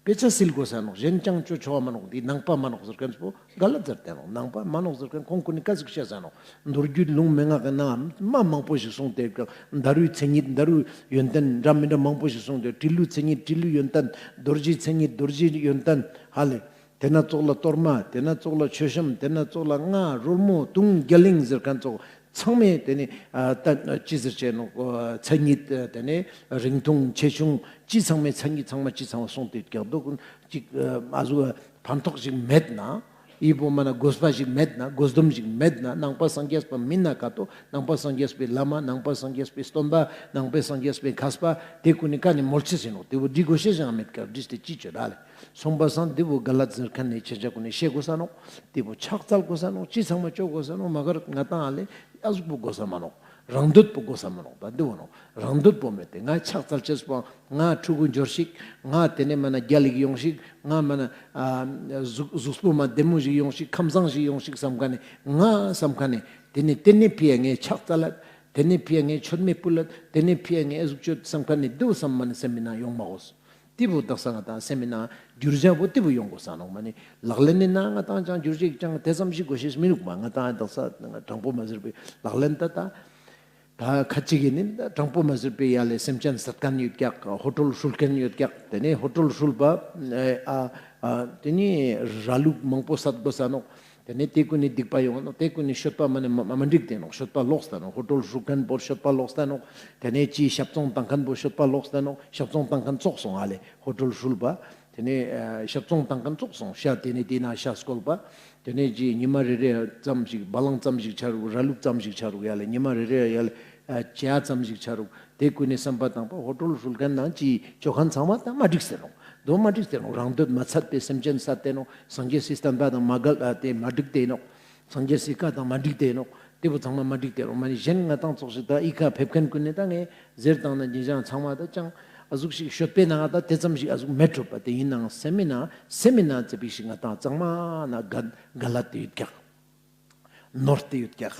དཔེ་ཆ་སིལ་དགོས་ས་ནོག། གཞན་ཅང་ཅོ་ཆོག་མ་ནོག། འདི་ནང་པ་མ་ནོག་ཟེར་མཁན་པོ་ག་ལ་ཟེར་ཏེ་ནོག། ནང་པ་མ་ནོག་ཟེར་མཁན་ཁོང་ཀུན་ནི་ག་ཟུག་བཤད་ས་ནོག། མདོ་རྒྱུད་ལུང་མན་ངག་གི་ནང་མ་མང་པོ་ཞིག་གསུངས་ཏེ་ཡོད་ཀྱག། ད་རུའི་མཚན་ཉིད་ད་རུའི་ཡོན་ཏན་འདྲ་མི་འདྲ་མང་པོ་ཞིག་གསུངས་ཏེ། དྲིལ་ལུའི་མཚན་ཉིད་དྲིལ་ལུའི་ཡོན་ཏན། རྡོ་རྗེའི་མཚན་ཉིད་རྡོ་རྗེའི་ཡོན་ཏན་ཧ་ལེ། དེ་ན་ཙོགས་ལ་གཏོར་མ། དེ་ན་ཙོགས་ལ་མཆོད་བཤམས། དེ་ན་ཙོགས་ལ་རྔ་རོལ་མོ་དུང་རྒྱ་གླིང་ཟེར་མཁན་ཙོགས་ཚང་མས་དེ་ནི་ཨ་ད་ཅི་ཟེར་ཅེས་ནོག། མཚན་ཉིད་དེ་ནི་རིང་ཐུང་ཆེ་ཆུང་ཅི་ཚང་མས་མཚན་ཉིད་ཚང་མ་ཅི་ཚང་མ་གསུངས་ཏེ་ཡོད་ཀྱག། དོ་ཀུན་ཅིག་ཨ་ཟུག་ཕན་ཐོགས་ཤིག་མེད་ན། འི་བོ་མ་ན་དགོས་པ་ཞིག་མེད་ན། དགོས་དོན་ཞིག་མེད་ན། ནང་པ་སངས་རྒྱས་པ་མིན་ན་ཀ་ཏོ། ནང་པ་སངས་རྒྱས་པའི་བླ་མ། ནང་པ་སངས་རྒྱས་པའི་སྟོན་པ། ནང་པ་སངས་རྒྱས་པའི་མཁས་པ་དེ་ཀུན་ནི་ཀ་ནི་མོལ་ཅེས་ཡིན་ནོག། དེ་བོ་འདི་དགོས་ཤེས་ཡང་མེད་ཀྱག། བྲིས་ཏེ་ཅི་ཅོ་ར་ལེ། སོང་པ་སང་དེ་བོ་ག་ལ་ཟེར་མཁན་ནི་ཁྱེད་ཅག་ཀུན་ནི་ཤེས་དགོས་ས་ནོག། དེ་བོ་ཕྱག་འཚལ་དགོས་ས་ནོག། ཅི་ཚང་མ་ཅོ་དགོས་ས་ནོག། མ་གར་ང་ཏང་ཨ་ལེ་ཨ་ཟུག་པོ་དགོས་ས་མ་ནོག། རང་འདོད་པོ་དགོས་ས་མ་ནོག། ད་འདི་བོ་ནོག། རང་འདོད་པོ་མེད་དེ་ང་ཕྱག་འཚལ་ཅེས་པོ་ང་ཕྲུ་གུ་འབྱོར་ཤིག། ང་དེ་ནས་མ་ན་རྒྱལ་ལ་ཞིག་ཡོང་ཤིག། ང་མ་ན་ཨ་གཟུགས་གཟུགས་པོ་མ་བདེ་མོ་ཞིག་ཡོང་ཤིག། ཁམས་བཟང་ཞིག་ཡོང་ཤིག་བསམ་མཁན་ནི་ང་བསམ་མཁན་ནི་དེ་ནས་དེ་ནས་ཕི་ཡ་ངས་ཕྱག་འཚལ་ལད། དེ་ནས་ཕི་ཡ་ངས་མཆོད་མེ་ཕུལ་ལད། དེ་ནས་ཕི་ཡ་ངས་ཨ་ཟུག་ཅོ་བསམ་མཁན་ནི་དེ་བོ་བསམ་མ་ནི་སེམས་མི་ནང་ཡོང་མ་དགོས། དེ་བོ་དག་ས་ང་ཏང་སེམས་མི་ནང་འགྱུར་བ་བོ་དེ་བོ་ཡོང་དགོས་ས་ནོག། མ་ནི་ལག་ལེན་ནི་ནང་ང་ཏང་ཅང་འགྱུར་བ་ཅང་དེ་ཙམ་ཞིག་དགོས་ཤེས་མི་འདུག་པ། ང་ཏང་དག་ས་དྲང་པོ་མ་ཟེར་བའི་ལག་ལེན་ད་ད་ད་ཁ་ཅིག་གི་ནི་དྲང་པོ་མ་ཟེར་བའི་ཡ་ལེ་སེམས་ཅན་སད་མཁན་ཡོད་ཀྱག། ཧོ་ཀྲུལ་ཧྲུལ་མཁན་ཡོད་ཀྱག། དེ་ནས་ཧོ་ཀྲུལ་ཧྲུལ་པ་ཨ་ཨ་དེ་ནས་ར་ལུག་མང་པོ་སད་དགོས་ས་ནོག། དེ་ནས་དེ་ཀུན་ནི་སྡིག་པ་ཡོང་ནོག། དེ་ཀུན་ནི་སྤྱོད་པ་མ་ནི་མ་མ་འགྲིག་སྟེ་ནོག། སྤྱོད་པ་ལོག་སྟེ་ནོག། ཧོ་ཀྲུལ་ཧྲུལ་མཁན་པོ་སྤྱོད་པ་ལོག་སྟེ་ནོག། དེ་ནས་ཅི་ཞབས་བཙོང་བཏང་མཁན་པོ་སྤྱོད་པ་ལོག་སྟེ་ནོག། ཞབས་བཙོང་བཏང་མཁན་ཙོགས་སོང་ཨ་ལེ། ཧོ་ཀྲུལ་ཧྲུལ་པ། དེ་ནས་ཨ་ཞབས་བཙོང་བཏང་མཁན་ཙོགས་སོང་། ཤ་དེ་ནས་དེ་ན་ཤ་སྐོལ་པ། དེ་ནས་ཅི་ཉི་མ་རེ་རེ་ཙམ་ཞིག་བ་ལང་ཙམ་ཞིག་ཆ་རུག། ར་ལུག་ཙམ་ཞིག་ཆ་རུག་ཡ་ལེ། ཉི་མ་རེ་རེ་ཡ་ལེ་ཨ་ཅ་ཙམ་ཞིག་ཆ་རུག། དེ་ཀུན་ནི་བསམ་པ་བཏང་པ་ཧོ་ཀྲུལ་ཧྲུལ་མཁན་ནང་ཅི་ཅོ་མཁན་ཚང་མ་ད་མ་འགྲིག་སྟེ་ནོག། དོ་མ་འགྲིག་སྟེ་ནོག། རང་འདོད་མ་ཚད་པའི་སེམས་ཅན་སད་དེ་ནོག། སངས་རྒྱས་སི་བསྟན་པ་དང་མ་འགལ་ཨ་དེ་མ་འགྲིག་སྟེ་ནོག། སངས་རྒྱས་སི་བཀའ་དང་མ་འགྲིག་སྟེ་ནོག། དེ་བོ་ཚང་མ་མ་འགྲིག་སྟེ་ནོག། མ་ནི་གཞན་ང་ཏང་ཙོགས་ཤིག་ད་ཨི་ཁ་ཕེབས་མཁན་ཀུན་ནི་ད་ངས་ཟེར་བཏང་ན་ཉེ་ཞང་ཚང་མ་ད་ཅང་ཨ་ཟུག་ཞིག་ཤོད་པའི་ནང་ད་དེ་ཙམ་ཞིག་ཨ་ཟུག་མེད་འགྲོ་པ། དེ་ཡིན་ནའང་སེམས་མི་ནང་སེམས་མི་ནང་ཙེ་པིག་ཞིག་ང་ཏང་ཚང་མ་ན་ག་ག་ལ་དེ་ཡོད་ཀྱག། ནོར་ཏེ་ཡོད་ཀྱག།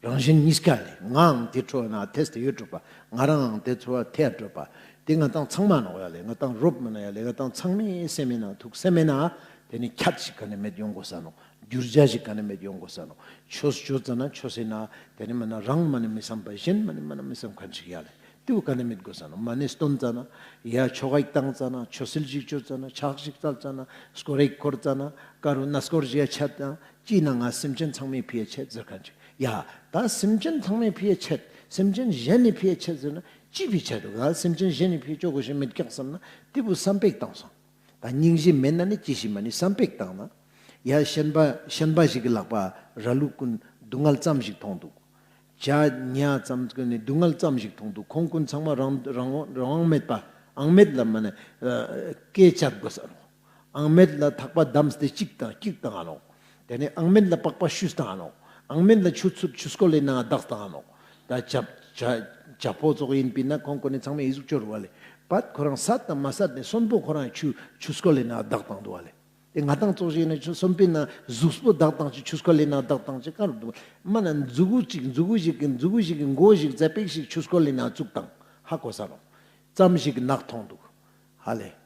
རང་གཞན་གཉིས་ཀ་ལས་ངའང་དེ་འཕྲོ་ན་ཐེས་ཏེ་ཡོད་འགྲོ་པ། ང་རང་དེ་འཕྲོ་ཐེ་འགྲོ་པ། དེ་ང་ཏང་ཚང་མ་ནོག་ཡ་ལེ། ང་ཏང་རོབ་མ་ན་ཡ་ལེ། ང་ཏང་ཚང་མའི་སེམས་མི་ནང་ཐུགས་སེམས་མི་ནང་དེ་ནི་ཁྱད་ཞིག་ག་ནི་མེད་ཡོང་དགོས་ས་ནོག། འགྱུར་བ་ཞིག་ག་ནི་མེད་ཡོང་དགོས་ས་ནོག། ཆོས་ཅོ་ཙ་ན་ཆོས་སི་ནང་དེ་ནི་མ་ན་རང་མ་ནི་མི་བསམ་པ་གཞན་མ་ནི་མ་ན་མི་བསམ་མཁན་ཞིག་ཡ་ལེ། དེ་བོ་ག་ནི་མེད་དགོས་ས་ནོག། མ་ནི་སྟོན་ཙ་ན་ཡ་ཆོ་ག་ཞིག་བཏང་ཙ་ན་ཆོས་སིལ་ཞིག་ཅོ་ཙ་ན་ཕྱག་ཞིག་འཚལ་ཙ་ན་སྐོར་ར་ཞིག་འཁོར་ཙ་ན་ཀ་རུ་ན་སྐོར་ཞིག་ཡ་ཆད་ཙ་ན། ཅི་ན་ང་སེམས་ཅན་ཚང་མའི་ཕི་ཡ་ཆད་ཟེར་མཁན་ཅིག། ཡ་ད་སེམས་ཅན་ཚང་མའི་ཕི་ཡ་ཆད། སེམས་ཅན་གཞན་ནི་ཕི་ཡ་ཆད་ཟེར་ན་ཅི་ཕི་ཆད་འགྲོ། ད་སེམས་ཅན་གཞན་ནི་ཕི་ཡ་ཅོ་དགོས་ཤེས་མེད་ཀྱག་བསམ་ན་དེ་བོ་བསམ་པ་ཞིག་བཏང་སོང་། ད་སྙིང་རྗེ་མེད་ན་ནི་ཅི་ཞིག་མ་ནི་བསམ་པ་ཞིག་བཏང་ན། ཡ་ཤན་པ་ཤན་པ་ཞིག་གི་ལག་པ་ར་ལུག་ཀུན་སྡུག་བསྔལ་ཙམ་ཞིག་མཐོང་འདུག། བྱ་ཉ་ཙམ་ཀུན་ནི་སྡུག་བསྔལ་ཙམ་ཞིག་མཐོང་འདུག། ཁོང་ཀུན་ཚང་མ་རང་རང་རང་དབང་མེད་པ་ཨང་མེད་ལ་མ་ནི་སྐད་ཆ་དགོས་ས་ནོག། ཨང་མེད་ལ་ཐག་པ་བསྡམས་ཏེ་གཅིག་བཏང་གཅིག་བཏང་ང་ནོག། དེ་ནས་ཨང་མེད་ལ་པགས་པ་བཤུས་བཏང་ང་ནོག། ཨང་མེད་ལ་ཆུ་ཚུད་ཆུ་སྐོལ་ལི་ནང་བདག་བཏང་ང་ནོག། ད་བྱ་བྱ་བྱ་ཕོ་ཙོགས་ཡིན་པིན་ན་ཁོང་ཀུན་ནི་ཚང་མས་ཨི་ཟུག་ཅོ་རུག་པ་ལེ། པད་ཁོ་རང་བསད་དང་མ་བསད་ནི་གསོན་པོ་ཁོ་རང་ཆུ་ཆུ་སྐོལ་ལི་ནང་བདག་བཏང་འདུག་པ་ལེ། དེ་ང་དང་ཙོགས་ཤིག་ནི་ཆུ་གསོན་པོའི་ནང་གཟུགས་པོ་བདག་བཏང་ཅིག་ཆུ་སྐོལ་ལི་ནང་བདག་བཏང་ཅིག་ག་རུ་འདུག། མ་ན་མཛུ་གུ་ཅིག་མཛུ་གུ་ཞིག་གི་མཛུ་གུ་ཞིག་གི་མགོ་ཞིག་ཙ་པིག་ཞིག་ཆུ་སྐོལ་ལི་ནང་བཙུགས་བཏང་ཧ་གོ་ས་ནོག། ཙམ་ཞིག་ནག་མཐོང་འདུག་ཧ་ལེ།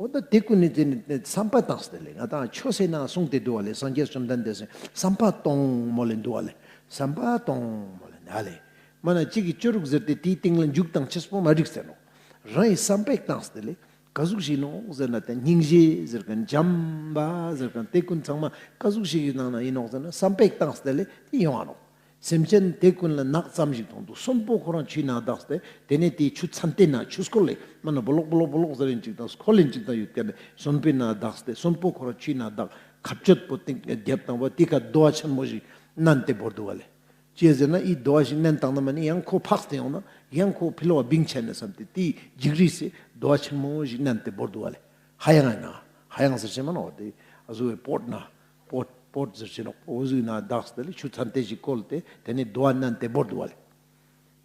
འོ་ད་དེ་ཀུན་ནི་དེ་ནི་བསམ་པ་བཏང་སྟེ་ལེ། ང་དང་ཆོས་སེ་ན་གསུངས་ཏེ་འདུག་པ་ལེ། སངས་རྒྱས་བཅོམ་ལྡན་འདས་སེ་བསམ་པ་གཏོང་མོ་ལེ་འདུག་པ་ལེ། བསམ་པ་གཏོང་མོ་ལེ་ན་ལེ། མ་ན་གཅིག་གི་ཅོ་རུག་ཟེར་ཏེ་དེའི་སྟེང་ལ་འཇུག་དང་ཆེས་པོ་མ་འགྲིག་ཟེར་ནོག། རང་ཡི་བསམ་པས་བཏང་སྟེ་ལེ། ག་ཟུག་ཞིག་ནོག་ཟེར་ན་དེ་སྙིང་རྗེ་ཟེར་མཁན་བྱམས་པ་ཟེར་མཁན་དེ་ཀུན་ཚང་མ་ག་ཟུག་ཞིག་གི་ནང་ན་ཡིན་ནོག་ཟེར་ན་བསམ་པས་བཏང་སྟེ་ལེ་དེ་ཡོང་བ་ནོག། སེམས་ཅན་དེ་ཀུན་ལ་ནག་ཙམ་ཞིག་མཐོང་འདུག། གསོན་པོ་ཁོ་རང་ཆུའི་ནང་བདག་སྟེ་དེ་ནས་དེའི་ཆུ་ཚན་ཏེ་ན་ཆུ་སྐོལ་ལེ་མ་ན་བོ་ལོག་བོ་ལོག་བོ་ལོག་ཟེར་ཡིན་ཅིག་དང་སྐོལ་ཡིན་ཅིག་དང་ཡོད་ཀྱག་ནས་གསོན་པོའི་ནང་བདག་སྟེ་གསོན་པོ་ཁོ་རང་ཆུའི་ནང་བདག་ཁ་གཅོད་པོ་སྟེང་རྒྱབ་བཏང་བ་དེ་ཁ་རྡོ་བ་ཆེན་མོ་ཞིག་མནན་ཏེ་བོར་འདུག་པ་ལེ། ཅི་ཟེར་ན་ཨི་རྡོ་བ་ཞིག་མནན་བཏང་ན་མ་ནི་ཡང་ཁོ་འཕགས་ཏེ་ཡོང་ན་ཡང་ཁོ་ཕི་ལོག་བ་བིང་ཆེན་ནས་བསམ་སྟེ་དེའི་འཇིགས་རིས་སེ་རྡོ་བ་ཆེན་མོ་ཞིག་མནན་ཏེ་བོར་འདུག་པ་ལེ། ཧ་ཡང་ཡིན་ན་ཧ་ཡང་ཟེར་ཆེན་མ་ནོག་དེ་ཨ་ཟུག་པའི་པོད་ན་པོད་པོད་ཟེར་ཆེན་ནོག། འོ་ཟུག་ན་བདག་སྟེ་ལེ་ཆུ་ཚན་ཏེ་ཞིག་བཀོལ་ཏེ་དེ་ནས་རྡོ་བ་མནན་ཏེ་བོར་འདུག་པ་ལེ།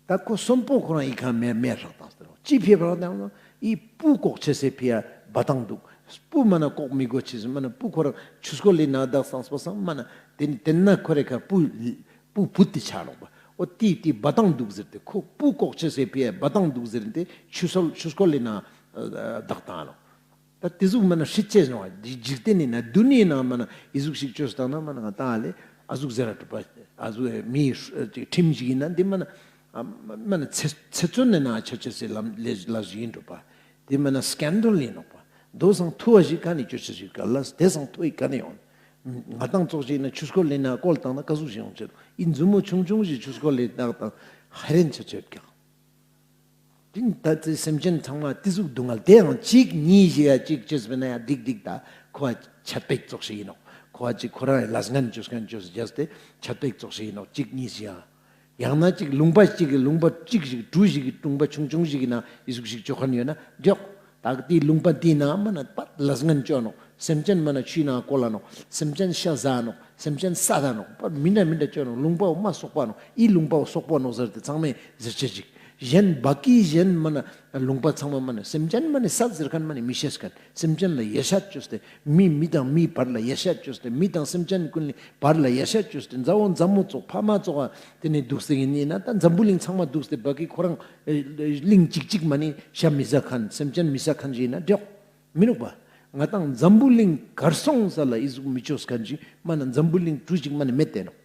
ད་ཁོ་གསོན་པོ་ཁོ་རང་ཨི་ཁ་མེ་མེ་ཧྲག་བཏང་སྟེ་ནོག། ཅི་ཕི་ཧྲག་བཏང་ནོག། ཨི་སྤུ་ལྐོག་ཆེ་སེ་ཕི་ཡ་འབའ་ཐང་འདུག། སྤུ་མ་ན་ལྐོག་མི་དགོས་ཆེ་སེ་མ་ན་སྤུ་ཁོ་རང་ཆུ་སྐོལ་ལི་ནང་བདག་སང་སྤོ་སང་མ་ན་དེ་ནི་དེ་ན་ཁོ་རེ་ཁ་སྤུ་སྤུ་བུད་དེ་ཆ་ནོག་པ། འོ་ཏི་ཏི་འབའ་ཐང་འདུག་ཟེར་ཏེ་ཁོ་སྤུ་ལྐོག་ཆེ་སེ་ཕི་ཡ་འབའ་ཐང་འདུག་ཟེར་ཏེ་ཆུ་སོལ་ཆུ་སྐོལ་ལི་ནང་བདག་བཏང་ནོག། ད་དེ་ཟུག་མ་ན་ཧྲིད་ཅེས་ནོག། འཇིག་རྟེན་ནི་ན་དུ་ནི་ན་མ་ན་ཨི་ཟུག་ཞིག་ཅོས་བཏང་ན་མ་ན་ང་དང་ལེ་ཨ་ཟུག་ཟེར་ར་གྲུབ་པ་ཨ་ཟུག་མི་ཁྲིམས་ཞིག་ཡིན་ན་འདི་མ་ན་མ་ན་ཚེ་ཚེ་བཙོན་ནི་ན་ཆ་ཆེ་སེ་ལམ་ལས་ལ་ཞིག་ཡིན་གྲུབ་པ། དེ་མ་ན་སྐན་ཌལ་ཡིན་ནོག་པ། དོ་སང་ཐུ་བ་ཞིག་ག་ནི་ཅོ་ཆེ་ཞིག་ག་ལ་དེ་སང་ཐུ་བ་ཞིག་ག་ནི་ཡོང་། ང་དང་ཙོགས་ཞིག་ན་ཆུ་སྐོལ་ལི་ན་བཀོལ་བཏང་ན་ག་ཟུག་ཞིག་ཡོང་ཆེ་ཨི་མཛུབ་མོ་ཆུང་ཆུང་ཞིག་ཆུ་སྐོལ་ལི་ན་བཏང་ཧ་རན་ཆ་ཆེ་ཀྱག། དེ་ནི་ད་ཚེ་སེམས་ཅན་ཚང་མ་དེ་ཟུག་སྡུག་བསྔལ་དེའང་གཅིག་གཉིས་ཞིག་ཡ་གཅིག་ཅེས་པས་ན་ཡ་སྡིག་སྡིག་ད་ཁོ་ཆད་པེག་ཙོགས་ཞིག་ཡིན་ནོག། ཁོ་གཅིག་ཁོ་རང་ལས་ངན་ཅོས་མཁན་ཅོས་རྒྱས་ཏེ་ཆད་པེག་ཙོགས་ཞིག་ཡིན་ནོག། གཅིག་གཉིས་ཞིག་ཡ། ཡང་ན་གཅིག་ལུང་པ་གཅིག་གི་ལུང་པ་གཅིག་ཞིག་གྲུ་ཞིག་གི་ལུང་པ་ཆུང་ཆུང་ཞིག་གི་ནང་ཨི་ཟུག་ཞིག་ཅོ་མཁན་ཡོད་ན་མགྱོགས། ད་དེའི་ལུང་པ་དེའི་ནང་མ་ན་པད་ལས་ངན་ཅོ་ནོག། སེམས་ཅན་མ་ན་ཆུའི་ནང་བཀོལ་ལ་ནོག། སེམས་ཅན་ཤ་ཟ་ནོག། སེམས་ཅན་ས་ད་ནོག། པ་མི་འདྲ་མི་འདྲ་ཅོ་ནོག། ལུང་པ་བོ་མ་སོག་པ་ནོག། ཨི་ལུང་པ་བོ་སོག་པ་ནོག་ཟེར་ཏེ་ཚང་མས་ཟེར་ཆེ་ཅིག། གཞན་བ་ཀི་གཞན་མ་ན་ལུང་པ་ཚང་མ་མ་ན་སེམས་ཅན་མ་ནི་སད་ཟེར་མཁན་མ་ནི་མི་ཤེས་མཁན། སེམས་ཅན་ལ་ཡ་ཤ་ཅོས་ཏེ་མི་མི་དང་མིའི་བར་ལ་ཡ་ཤ་ཅོས་ཏེ་མི་དང་སེམས་ཅན་ཀུན་ལི་བར་ལ་ཡ་ཤ་ཅོས་ཏེ་མཛའ་བོ་མཛའ་མོ་ཙོགས་ཕ་མ་ཙོགས་དེ་ནི་འདུག་སྟེ་ཡིན་ན་ད་འཛམ་བུ་གླིང་ཚང་མ་འདུག་སྟེ་བ་ཀི་ཁོ་རང་གླིང་གཅིག་གཅིག་མ་ནི་ཤ་མི་ཟ་མཁན་སེམས་ཅན་མི་ཟ་མཁན་ཞིག་ཡིན་ན་འགྲིག་མི་ནུག་པ། ང་དང་འཛམ་བུ་གླིང་གར་སོང་ས་ལ་ཨི་ཟུག་མི་ཅོས་མཁན་ཞིག་མ་ན་འཛམ་བུ་གླིང་གྲུ་ཞིག་མ་ནི་མེད་དེ་ནོག།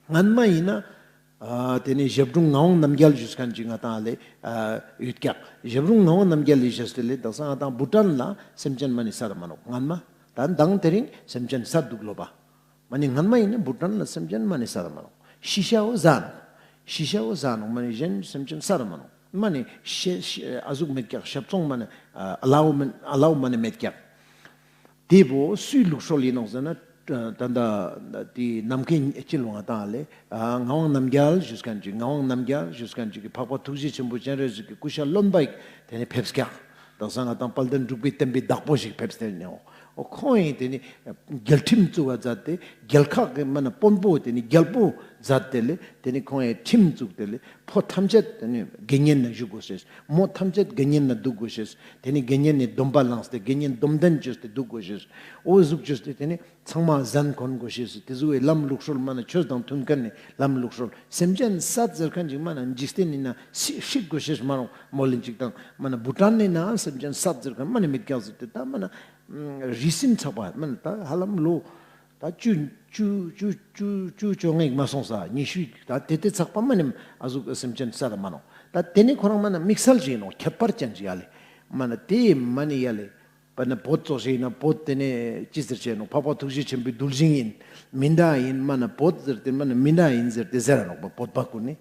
སྔན་མ་ཡིན་ན་ཨ་དེ་ནི་ཞབས་དྲུང་ངག་དབང་རྣམ་རྒྱལ་ཞུས་མཁན་ཅིག་ང་དང་ལེ་ཨ་ཡོད་ཀྱག། ཞབས་དྲུང་ངག་དབང་རྣམ་རྒྱལ་ལི་ཞེས་ཏེ་ལེ་དག་ས་ང་དང་བུ་ཊན་ལ་སེམས་ཅན་མ་ནི་ས་ར་མ་ནོག། སྔན་མ་ད་མདང་དེ་རིང་སེམས་ཅན་ས་འདུག་ལོ་པ། མ་ནི་སྔན་མ་ཡིན་ན་བུ་ཊན་ལ་སེམས་ཅན་མ་ནི་ས་ར་མ་ནོག། ཤི་ཤ་བོ་ཟ་ནོག། ཤི་ཤ་བོ་ཟ་ནོག། མ་ནི་གཞན་སེམས་ཅན་ས་ར་མ་ནོག། མ་ནི་ཤེ་ཤེ་ཨ་ཟུག་མེད་ཀྱག། ཤ་བཙོང་མ་ནི་ཨ་ཨ་ལའོ་མ་ནི་ཨ་ལའོ་མ་ནི་མེད་ཀྱག། དེ་བོ་སུའི་ལུགས་སྲོལ་ཡིན་ནོག་ཟེར་ན། ད་ལྟ་དེ་ནམ་མཁའི་སྤྱི་ལོ་ང་དང་ལེ་ཨ་ངག་དབང་རྣམ་རྒྱལ་ཞུས་མཁན་ཅིག། ངག་དབང་རྣམ་རྒྱལ་ཞུས་མཁན་ཅིག་གི་འཕགས་པ་ཐུགས་རྗེ་ཆེན་པོ་སྤྱན་རས་གཟིགས་ཀྱི་སྐུ་ཤ་རློན་པ་ཞིག་དེ་ནི་ཕེབས་ཀྱག། དག་ས་ང་དང་དཔལ་ལྡན་འབྲུག་པའི་བསྟན་པའི་བདག་པོ་ཞིག་ཕེབས་ཏེ་ནོག། འོ་ཁོང་ཡིན་དེ་ནི་རྒྱལ་ཁྲིམས་བཙུགས་པ་མཛད་དེ་རྒྱལ་ཁག་གི་མ་ན་དཔོན་པོ་དེ་ནི་རྒྱལ་པོ་མཛད་དེ་ལེ་དེ་ནི་ཁོང་ཡིན་ཁྲིམས་བཙུགས་ཏེ་ལེ། ཕོ་ཐམས་ཅད་དེ་ནི་དགེ་བསྙེན་ན་བཞུགས་དགོས་ཤེས། མོ་ཐམས་ཅད་དགེ་བསྙེན་ན་འདུག་དགོས་ཤེས། དེ་ནི་དགེ་བསྙེན་ནི་སྡོམ་པ་བླངས་ཏེ་དགེ་བསྙེན་སྡོམ་ལྡན་བཅོས་ཏེ་འདུག་དགོས་ཤེས། འོ་ཟུག་བཅོས་ཏེ་དེ་ནི་ཚང་མ་ཟན་གོན་དགོས་ཤེས། དེ་ཟུག་གི་ལམ་ལུགས་སྲོལ་མ་ན་ཆོས་དང་མཐུན་མཁན་ནི་ལམ་ལུགས་སྲོལ། སེམས་ཅན་སད་ཟེར་མཁན་ཅིག་མ་ན་འཇིག་རྟེན་ནི་ན་སྲིད་སྲིད་དགོས་ཤེས་མ་རུང་མོ་ལིན་ཅིག་དང་མ་ན་བུ་ཊན་ནི་ན་སེམས་ཅན་སད་ཟེར་མཁན་མ་ནི་མེད་ཀྱག་ཟེར་ཏེ་ད་མ་ན་རི་སིམ་ཚག་པ་མ་ན་ད་ཧ་ལམ་ལོ། ད་བཅུ་བཅུ་བཅུ་བཅུ་བཅུ་བཅོ་ལྔ་ཞིག་མ་སོང་ས་ཉི་ཤུ་ད་དེ་དེ་ཚག་པ་མ་ནི་ཨ་ཟུག་སེམས་ཅན་ས་ར་མ་ནོག། ད་དེ་ནི་ཁོ་རང་མ་ན་དམིགས་བསལ་ཞིག་ཡིན་ནོག། ཁྱད་པར་ཅན་ཞིག་ཡ་ལེ། མ་ན་དེ་མ་ནི་ཡ་ལེ། པ་ན་བོད་ཙོགས་ཞིག་ཡིན་ན་བོད་དེ་ནི་ཅི་ཟེར་ཆེ་ནོག། འཕགས་པ་ཐུགས་རྗེ་ཆེན་པོའི་གདུལ་ཞིང་ཡིན། མི་འདྲ་ཡིན་མ་ན་བོད་ཟེར་ཏེ་མ་ན་མི་འདྲ་ཡིན་ཟེར་ཏེ་ཟེར་ར་ནོག་པ་བོད་པ་ཀུན་ནི།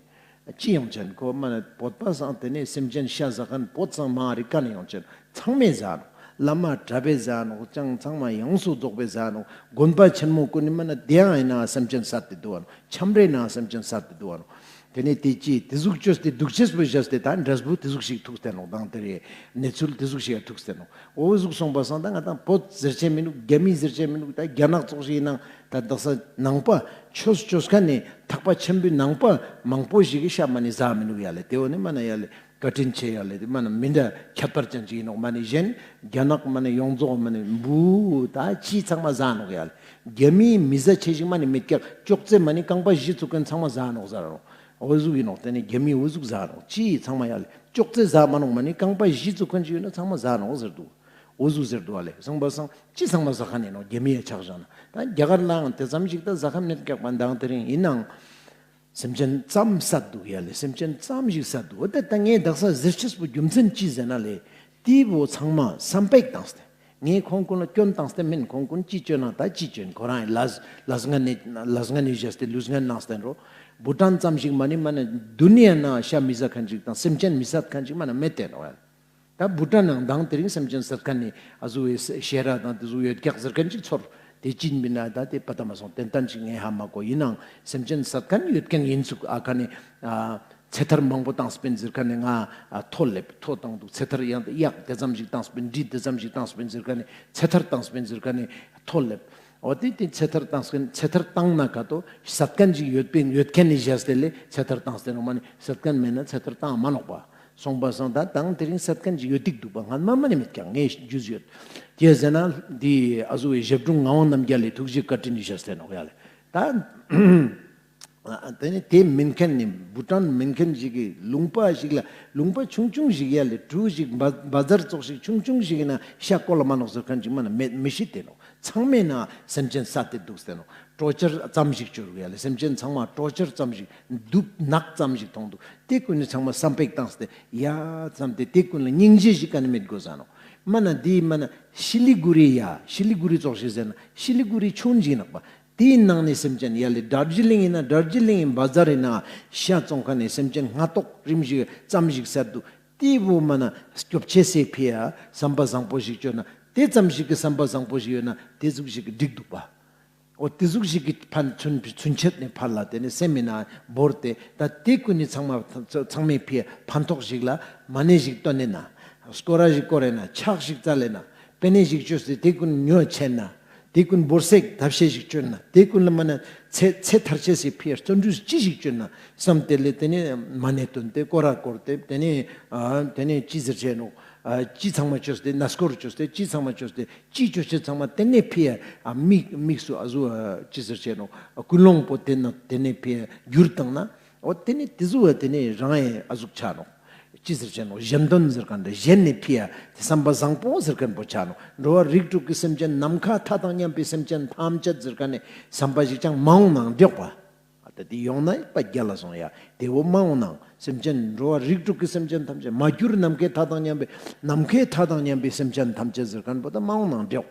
ཅི་ཡོང་ཅན་ཁོ་མ་ན་བོད་པ་སང་དེ་ནས་སེམས་ཅན་ཤ་ཟ་མཁན་བོད་སང་མང་རིག་ག་ནས་ཡོང་ཅན་ཚང་མས་ཟ་ནོག། བླ་མ་གྲྭ་པའི་ཟ་ནོག་ཅང་ཚང་མ་ཡོངས་སུ་རྫོགས་པའི་ཟ་ནོག་དགོན་པ་ཆེན་མོ་ཀུན་ནི་མ་ན་དེ་ཡང་ཡིན་ན་སེམས་ཅན་བསད་དེ་འདུག་བ་ནོག་ཁྱམས་རའི་ནང་སེམས་ཅན་བསད་དེ་འདུག་བ་ནོག་དེ་ནས་དེ་ཅི་དེ་ཟུག་བཅོས་ཏེ་སྡུག་ཅེས་པོ་བཞག་སྟེ་ད་འབྲས་བུ་དེ་ཟུག་ཞིག་ཐུག་སྟེ་ནོག་དང་དེ་རེ་གནས་ཚུལ་དེ་ཟུག་ཞིག་ཐུག་སྟེ་ནོག་འོ་ཟུག་སོང་པ་སང་ད་ང་དང་བོད་ཟེར་ཅེས་མི་འདུག་རྒྱ་མི་ཟེར་ཅེས་མི་འདུག་ད་རྒྱ་ནག་ཙོགས་ཞིག་ཡིན་ནང་ད་དག་ས་ནང་པ་ཆོས་ཆོས་ཁན་ནི་ཐག་པ་ཆེན་པོའི་ནང་པ་མང་པོ་ཞིག་གི་ཤ་མ་ནི་ཟ་མི་འདུག་ཡ་ལེ། དེ་འོ་ནི་མ་ན་ཡ་ལེ། བཀའ་དྲིན་ཆེ་ཡ་ལེ། དེ་མ་ན་མི་འདྲ་ཁྱད་པར་ཅན་ཅིག་ཡིན་ནོག་མ་ནི་གཞན་རྒྱ་ནག་མ་ནི་ཡོངས་རྫོགས་མ་ནི་འབུ་ད་ཅི་ཚང་མ་ཟ་ནོག་ཡ་ལེ། རྒྱ་མིའི་མི་ཟ་ཆེ་ཞིག་མ་ནི་མེད་ཀྱག་ཅོག་ཙེ་མ་ནི་རྐང་པ་བཞི་ཚུགས་ཁན་ཚང་མ་ཟ་ནོག་ཟེར་རོ། འོ་ཟུག་ཡིན་ནོག་དེ་ནི་རྒྱ་མིའི་འོ་ཟུག་ཟ་ནོག་ཅི་ཚང་མ་ཡ་ལེ། ཅོག་ཙེ་ཟ་མ་ནོག་མ་ནི་རྐང་པ་བཞི་ཚུགས་ཁན་ཅིག་ཡོད་ན་ཚང་མ་ཟ་ནོག་ཟེར་འདུག་འོ་ཟུག་ཟེར་འདུག་ཨ་ལེ། སོང་པ་སང་ཅི་ཚང་མ་ཟ་ཁན་ཡིན་ནོག་རྒྱ་མི་ཡ་ཆགས་བཞག་ན་ད་རྒྱ་གར་ལའང་དེ་ཙམ་ཞིག་ད་ཟ་ཁན་མེད་ཀྱག་པ་མདང་དེ་རིང་ཡིན་ནའང་། སེམས་ཅན་ཙམ་བསད་འདུག་ཡ་ལེ། སེམས་ཅན་ཙམ་ཞིག་བསད་འདུག་འོ་དེ་ད་ངས་དག་ས་ཟེར་ཅེས་པོ་རྒྱུ་མཚན་ཅི་ཟེར་ན་ལེ། དེ་བོ་ཚང་མ་བསམ་པ་བཏང་སྟེ། ངས་ཁོང་ཀུན་ལ་སྐྱོན་བཏང་སྟེ་མིན། ཁོང་ཀུན་ཅི་སྐྱོན་ན་ད་ཅི་སྐྱོན། ཁོ་རང་ལས་ལས་ངན་ནི་ལས་ངན་ནི་བཞག་སྟེ་ལུས་ངན་གནང་སྟེ་འགྲོ། བུ་ཊན་ཙམ་ཞིག་མ་ནི་མ་ནི་དུ་ནི་ཡ་ན་ཤ་མི་ཟ་ཁན་ཅིག་དང་སེམས་ཅན་མི་བསད་ཁན་ཅིག་མ་ན་མེད་དེ་ནོག་ཡ། ད་བུ་ཊན་ནང་དང་དེ་རིང་སེམས་ཅན་བསད་ཁན་ནི་ཨ་ཟུ་བའི་ཤེས་ར་དང་དེ་ཟུ་ཡོད་ཀྱག་ཟེར་ཁན་ཅིག་ཚོར། དེ་ཅི་ཡིན་པ་ན་ད་དེ་པ་ད་མ་སོང་ཏན་ཏན་ཅིག་ངས་ཧ་མ་གོ། ཡིན་ནའང་སེམས་ཅན་བསད་ཁན་ཡོད་ཁན་ཡིན་ཚུག་ཨ་ཁ་ནི་ཨ་ཚེ་ཐར་མང་པོ་བཏང་སྤེན་ཟེར་ཁན་ནི་ང་ཨ་ཐོ་ལེབ་ཐོ་བཏང་འདུག་ཚེ་ཐར་ཡང་གཡག་དེ་ཙམ་ཞིག་བཏང་སྤེན་འབྲི་དེ་ཙམ་ཞིག་བཏང་སྤེན་ཟེར་ཁན་ནི་ཚེ་ཐར་བཏང་སྤེན་ཟེར་ཁན་ནི་ཐོ་ལེབ། འོ་དེ་དེ་ཚེ་ཐར་བཏང་སྤེན་ཚེ་ཐར་བཏང་ན་ཁ་ཏོ་བསད་ཁན་ཅིག་ཡོད་པིན་ཡོད་ཁན་ནི་བཞག་སྟེ་ལེ་ཚེ་ཐར་བཏང་སྟེ་ནོག་མ་ནི་བསད་ཁན་མེད་ན་ཚེ་ཐར་བཏང་མ་ནོག་པ། སོང་པ་སང་ད་དང་དེ་རིང་བསད་ཁན་ཅིག་ཡོད་ཏིག་འདུག་པ་ང་མ་མ་ནི་མེད་ཀྱང་ངས་རྒྱུས་ཡོད། དེ་ཟེར་ན་འདི་ཨ་ཟུ་བའི་ཞབས་དྲུང་ངག་དབང་རྣམ་རྒྱལ་ལས་ཐུགས་རྗེ་བཀའ་དྲིན་ནི་བཞག་སྟེ་ནོག་ཡ་ལེ། ད་དེ་ནི་དེ་མིན་ཁན་ནི་བུ་ཊན་མིན་ཁན་ཞིག་གི་ལུང་པ་ཞིག་ལ་ལུང་པ་ཆུང་ཆུང་ཞིག་ཡ་ལེ་གྲུ་ཞིག་བ་བ་ཛར་ཙོགས་ཞིག་ཆུང་ཆུང་ཞིག་ཡིན་ན་ཤ་ཀོ་ལ་མ་ནོག་ཟེར་ཁན་ཅིག་མ་ན་མེད་མི་ཤི་དེ་ནོག་ཚང་མའི་ནང་སེམས་ཅན་བསད་དེ་འདུག་སྟེ་ནོག་གྲོ་ཆར་ཙམ་ཞིག་བཅོར་གི་ཡ་ལེ། སེམས་ཅན་ཚང་མ་གྲོ་ཆར་ཙམ་ཞིག་འདུག་ནག་ཙམ་ཞིག་མཐོང་འདུག་དེ་ཀུན་ནི་ཚང་མ་བསམ་པ་བཏང་སྟེ་ཡ་ཙམ་དེ་དེ་ཀུན་ལ་སྙིང་རྗེ་ཞིག་ག་ནི་མེད་དགོས་ས་ནོག་མ་ན་དེ་མ་ན་ཤི་ལི་གུ་རི་ཡ་ཤི་ལི་གུ་རི་ཙོགས་ཞིག་ཟེར་ན་ཤི་ལི་གུ་རི་ཆུང་ཞིག་ནག་པ། དེའི་ནང་ནས་སེམས་ཅན་ཡ་ལེ་དར་ཇི་ལིང་ཡིན་ན་དར་ཇི་ལིང་ཡིན་བ་ཛར་ཡིན་ན་ཤ་བཙོང་ཁན་ནི་སེམས་ཅན་སྣ་ཐོག་རིམ་ཞིག་ཙམ་ཞིག་བསད་འདུག་དེ་བོ་མ་ན་སྐྱོབ་ཅེས་སི་ཕི་ཡ་བསམ་པ་བཟང་པོ་ཞིག་བཅོས་ན་དེ་ཙམ་ཞིག་གི་བསམ་པ་བཟང་པོ་ཞིག་ཡོད་ན་དེ་ཟུག་ཞིག་གི་འགྲིག་འདུག་པ། འོ་དེ་ཟུག་ཞིག་གི་ཕན་ཚུན་ཚུན་ཆད་ནས་ཕར་ལ་དེ་ནས་སེམས་མི་ན་བོར་ཏེ་ད་དེ་ཀུན་ནི་ཚང་མ་ཚང་མའི་ཕི་ཕན་ཐོགས་ཞིག་ལ་མ་ནེ་ཞིག་བཏོན་ནས་ན་སྐོར་ར་ཞིག་བསྐོར་རེ་ན་ཕྱག་ཞིག་བཙལ་ལེ་ན་པེ་ནེ་ཞིག་བཅོས་ཏེ་དེ་ཀུན་ཉོ་ཆེན་ན་དེ་ཀུན་བོར་སེག་ཐབས་ཤེས་ཞིག་བཅོས་ན་དེ་ཀུན་ལ་མ་ན་ཚེ་ཚེ་ཐར་ཅེས་སི་ཕི་བརྩོན་འགྲུས་ཅི་ཞིག་བཅོས་ན་བསམ་དེ་ལས་དེ་ནས་མ་ནེ་བཏོན་ཏེ་སྐོར་ར་བསྐོར་ཏེ་དེ་ནས་ཨ་དེ་ནས་ཅི་ཟེར་ཆེ་ནོག་ཨ་ཅི་ཚང་མ་བཅོས་ཏེ་ན་སྐོར་བཅོས་ཏེ་ཅི་ཚང་མ་བཅོས་ཏེ་ཅི་བཅོས་ཅེས་ཚང་མ་དེ་ནས་ཕི་ཡ་ཨ་མིག་མིག་སུ་ཨ་ཟུ་ཨ་ཅི་ཟེར་ཆེ་ནོག་ཀུན་སློང་པོ་དེ་ན་དེ་ནས་ཕི་ཡ་འགྱུར་བཏང་ན་འོ་དེ་ནས་དེ་ཟུ་ཨ་དེ་ནས་རང་ཡ་ཨ་ཟུག་ཆ་ནོག་ཅི་ཟེར་ཆེ་ནོག་གཞན་དོན་ཟེར་ཁན་དེ་གཞན་ནས་ཕི་ཡ་དེ་བསམ་པ་བཟང་པོ་ཟེར་ཁན་པོ་ཆ་ནོག་འགྲོ་བ་རིགས་དྲུག་གི་སེམས་ཅན་ནམ་མཁའ་མཐའ་དང་མཉམ་པའི་སེམས་ཅན་ཐམས་ཅད་ཟེར་ཁན་ནི་བསམ་པ་ཞིག་ཅང་མ་འོང་ནང་འགྲིག་པ། ཨ་ད་དེ་ཡོང་ན་པ་རྒྱལ་ལ་སོང་ཡ། དེ་བོ་མ་འོང་ནང་སེམས་ཅན་འགྲོ་བ་རིགས་དྲུག་གི་སེམས་ཅན་ཐམས་ཅད་མ་གྱུར་ནམ་མཁའི་མཐའ་དང་མཉམ་པའི་ནམ་མཁའི་མཐའ་དང་མཉམ་པའི་སེམས་ཅན་ཐམས་ཅད་ཟེར་ཁན་པོ་ད་མ་འོང་ནང་འགྲིག་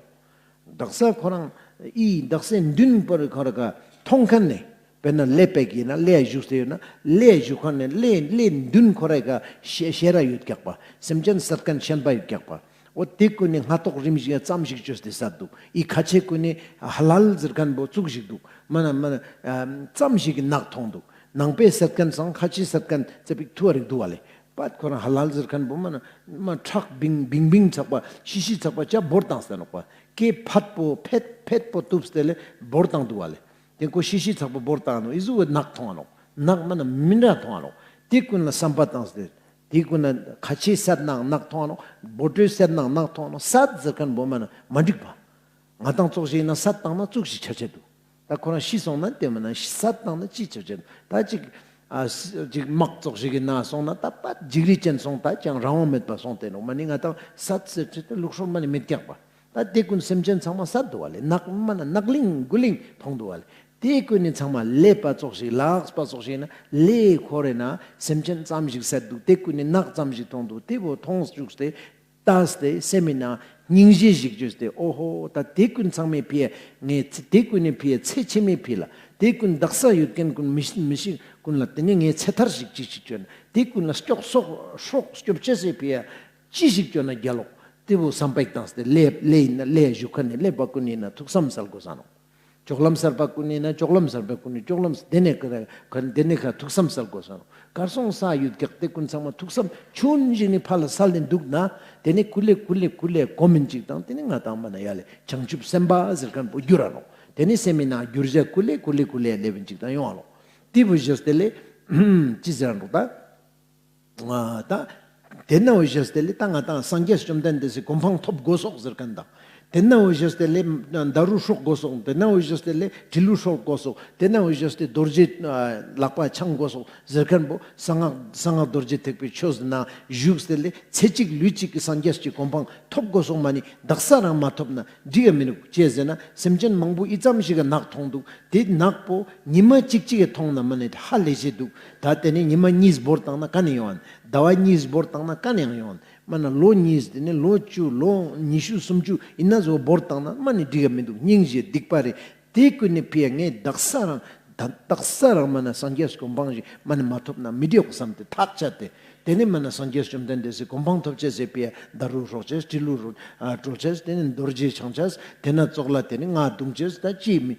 དག་ས་ཁོ་རང་ཨི་དག་སའི་མདུན་པར་ཁོ་ར་ག་མཐོང་ཁན་ནི་དཔེར་ན་ལེ་པེག་ཡིན་ན་ལེ་བཞུགས་ཏེ་ཡོད་ན་ལེ་བཞུགས་ཁན་ནི་ལེ་ལེ་མདུན་ཁོ་ར་ག་ཤེ་ཤེ་ར་ཡོད་ཀྱག་པ། སེམས་ཅན་བསད་ཁན་ཤན་པ་ཡོད་ཀྱག་པ། འོ་དེ་ཀུན་ནི་སྣ་ཐོག་རིམ་བཞིན་ཙམ་ཞིག་བཅོས་ཏེ་བསད་འདུག་ཨི་ཁ་ཆེ་ཀུན་ནི་ཧ་ལལ་ཟེར་ཁན་པོ་བཙུགས་ཤིག་འདུག་མ་ན་མ་ན་ཙམ་ཞིག་གི་ནག་མཐོང་འདུག་ནང་པའི་བསད་ཁན་སང་ཁ་ཆེ་བསད་ཁན་ཙེ་པིག་ཐུ་བ་རིག་འདུག་བ་ལེ། པད་ཁོ་རང་ཧ་ལལ་ཟེར་ཁན་པོ་མ་ན་མ་ཁྲག་བིང་བིང་བིང་ཚག་པ་ཤི་ཤི་ཚག་པ་ཅ་བོར་བཏང་སྟེ་ནོག་པ། སྐེ་ཕད་པོ་ཕད་ཕད་པོ་གཏུབས་ཏེ་ལེ་བོར་བཏང་འདུག་བ་ལེ། དེ་ཀོ་ཤི་ཤི་ཚག་པོ་བོར་བཏང་ནོག་ཨི་ཟུ་བོ་ནག་མཐོང་ང་ནོག་ནག་མ་ན་མི་འདྲ་མཐོང་ང་ནོག་དེ་ཀུན་ལ་བསམ་པ་བཏང་སྟེ། དེ་ཀུན་ན་ཁ་ཆེ་བསད་ནའང་ནག་མཐོང་ནོག་བོ་ཏོའི་བསད་ནའང་ནག་མཐོང་ནོག་བསད་ཟེར་ཁན་པོ་མ་ན་མ་འགྲིག་པ། ང་དང་ཙོགས་ཤིག་ཡིན་ན་བསད་བཏང་ན་ཙུག་ཞིག་ཆ་ཆེ་འདུག་ད་ཁོ་རང་ཤི་སོང་ན་དེ་མ་ན་བསད་བཏང་ན་ཅི་ཆ་ཆེ་འདུག་ད་ཅིག་ཨ་ཅིག་དམག་ཙོགས་ཤིག་གི་ནང་སོང་ན་ད་པད་འཇིགས་རི་ཅན་སོང་ད་ཅང་རང་དབང་མེད་པ་སོང་སྟེ་ནོག་མ་ནི་ང་དང་བསད་ཟེར་ཆེ་ཏེ་ལུགས་སྲོལ་མ་ནི་མི་རྒྱག་པ། ད་དེ་ཀུན་སེམས་ཅན་ཚང་མ་བསད་འདུག་བ་ལེ། ནག་མ་ན་ནག་ལིང་གུ་ལིང་མཐོང་འདུག་བ་ལེ། དེ་ཀུན་ནི་ཚང་མ་ལེ་པ་ཙོགས་ཤིག་ལགས་པ་ཙོགས་ཤིག་ན་ལེ་ཁོ་རེ་ན་སེམས་ཅན་ཙམ་ཞིག་བསད་འདུག་དེ་ཀུན་ནི་ནག་ཙམ་ཞིག་མཐོང་འདུག་དེ་བོ་མཐོང་བཅུག་སྟེ་ལྟས་ཏེ་སེམས་མི་ན་སྙིང་རྗེ་ཞིག་བཅོས་ཏེ་ཨོ་ཧོ་ད་དེ་ཀུན་ཚང་མའི་ཕི་ཡ་ངས་དེ་ཀུན་ནི་ཕི་ཡ་ཚེ་ཕྱི་མའི་ཕི་ལ་དེ་ཀུན་དག་ས་ཡོད་ཁན་ཀུན་མི་ཤི་མི་ཤི་ཀུན་ལ་དེ་ནི་ངས་ཚེ་ཐར་ཞིག་ཅིག་ཞིག་བཅོས་ན་དེ་ཀུན་ལ་སྐྱོབ་སོག་སྲོག་སྐྱོབ་ཅེས་སི་ཕི་ཡ་ཅི་ཞིག་བཅོས་ན་རྒྱལ་ལོག་ཏེ་བོ་བསམ་པ་ཞིག་བཏང་སྟེ་ལེ་ལེ་ཡིན་ན་ལེ་བཞུགས་ཁན་ནི་ལེ་བ་ཀུན་ཡིན་ན་ཐུགས་བསམ་སལ་དགོས་ས་ནོག། ཅོག་ལམ་སལ་བ་ཀུན་ཡིན་ན་ཅོག་ལམ་སལ་བ་ཀུན་ནི་ཅོག་ལམ་ཏེ་ནེ་ཁ་ཏེ་ནེ་ཁ་ཐུགས་བསམ་སལ་དགོས་ས་ནོག། གར་སོང་ས་ཡོད་ཀྱག་ཏེ་ཀུན་ཚང་མ་ཐུགས་བསམ་ཆུན་ཞིག་ནི་ཕ་ལ་སལ་ཏེ་དུག་ན་ཏེ་ནེ་ཀུ་ལེ་ཀུ་ལེ་ཀུ་ལེ་གོ་མིན་ཅིག་དང་ཏེ་ནེ་ང་དང་མ་ན་ཡ་ལེ་བྱང་ཆུབ་སེམས་དཔའ་ཟེར་ཁན་བོ་འགྱུར་ར་ནོག། ཏེ་ནེ་སེམས་མི་ནང་འགྱུར་བྱ་ཀུ་ལེ་ཀུ་ལེ་ཀུ་ལེ་ལེབ་ཅིག་དང་ཡོང་བ་ནོག། ཏེ་བོ་ཞེས་ཏེ་ལེ་ཅི་ཟེར་ར་ནོག་ད། ཨ་ད། ཏེ་ན་འོ་ཞེས་ཏེ་ལེ་ད་ང་དང་སངས་རྒྱས་བཅོམ་ལྡན་འདས་སི་གོ་འཕང་ཐོབ་དགོས་སོག་ཟེར་ཁན་དང་། ཏེ་ན་འོ་ཞེས་ཏེ་ལེ་ད་རུ་སྲོག་དགོས་སོག། ཏེ་ན་འོ་ཞེས་ཏེ་ལེ་དྲིལ་བུ་སྲོག་དགོས་སོག། ཏེ་ན་འོ་ཞེས་ཏེ་རྡོ་རྗེ་ལག་པ་འཆང་དགོས་སོག་ཟེར་ཁན་བོ་གསང་སྔགས་གསང་སྔགས་རྡོ་རྗེ་ཐེག་པའི་ཆོས་ནང་བཞུགས་ཏེ་ལེ་ཚེ་གཅིག་ལུས་གཅིག་གི་སངས་རྒྱས་ཀྱི་གོ་འཕང་ཐོབ་དགོས་སོག་མ་ནི་དག་ས་རང་མ་ཐོབ་ན་འགྲིག་ག་མི་ནུག། ཅི་ཟེར་ན་སེམས་ཅན་མང་པོ་ཨི་ཙམ་ཞིག་ག་ནག་ཐོང་དུག། ཏེ་ནག་པོ་ཉི་མ་གཅིག་གཅིག་གི་ཐོང་ན་མ་ནི་ཧ་ལས་ཤེས་དུག། ད་ཏེ་ནེ་ཉི་མ་གཉིས་བོར་བཏང་ན་ཀ་ནེ་ཡོང་ཨན། ཟླ་བ་གཉིས་བོར་བཏང་ན་ཀ་ནེ་ཡང་ཡོང་ཨན། མ་ན་ལོ་གཉིས་ཏེ་ནེ་ལོ་བཅུ་ལོ་ཉི་ཤུ་སུམ་ཅུ་ཨིན་ན་ཟོ་བོར་བཏང་ན་མ་ནི་འགྲིག་ག་མི་དུག། སྙིང་རྗེ་སྡིག་པ་རེ། ཏེ་ཀུན་ནི་ཕི་ཡ་ངས་དག་ས་རང་ད་དག་ས་རང་མ་ན་སངས་རྒྱས་གོ་འཕང་ཞིག་མ་ནི་མ་ཐོབ་ན་མི་འགྲིག་བསམ་སྟེ་ཐག་བཅད་དེ། ཏེ་ནེ་མ་ན་སངས་རྒྱས་བཅོམ་ལྡན་འདས་སི་གོ་འཕང་ཐོབ་ཅེས་སི་ཕི་ཡ་ད་རུ་སྲོག་ཅེས་དྲིལ་བུ་རུ་ཨ་དཀྲོལ་ཅེས་ཏེ་ནེ་རྡོ་རྗེ་འཆང་ཅེས་ཏེ་ན་ཙོགས་ལ་ཏེ་ནེ་ང་རྡུང་ཅེས་ད་ཅི་མི་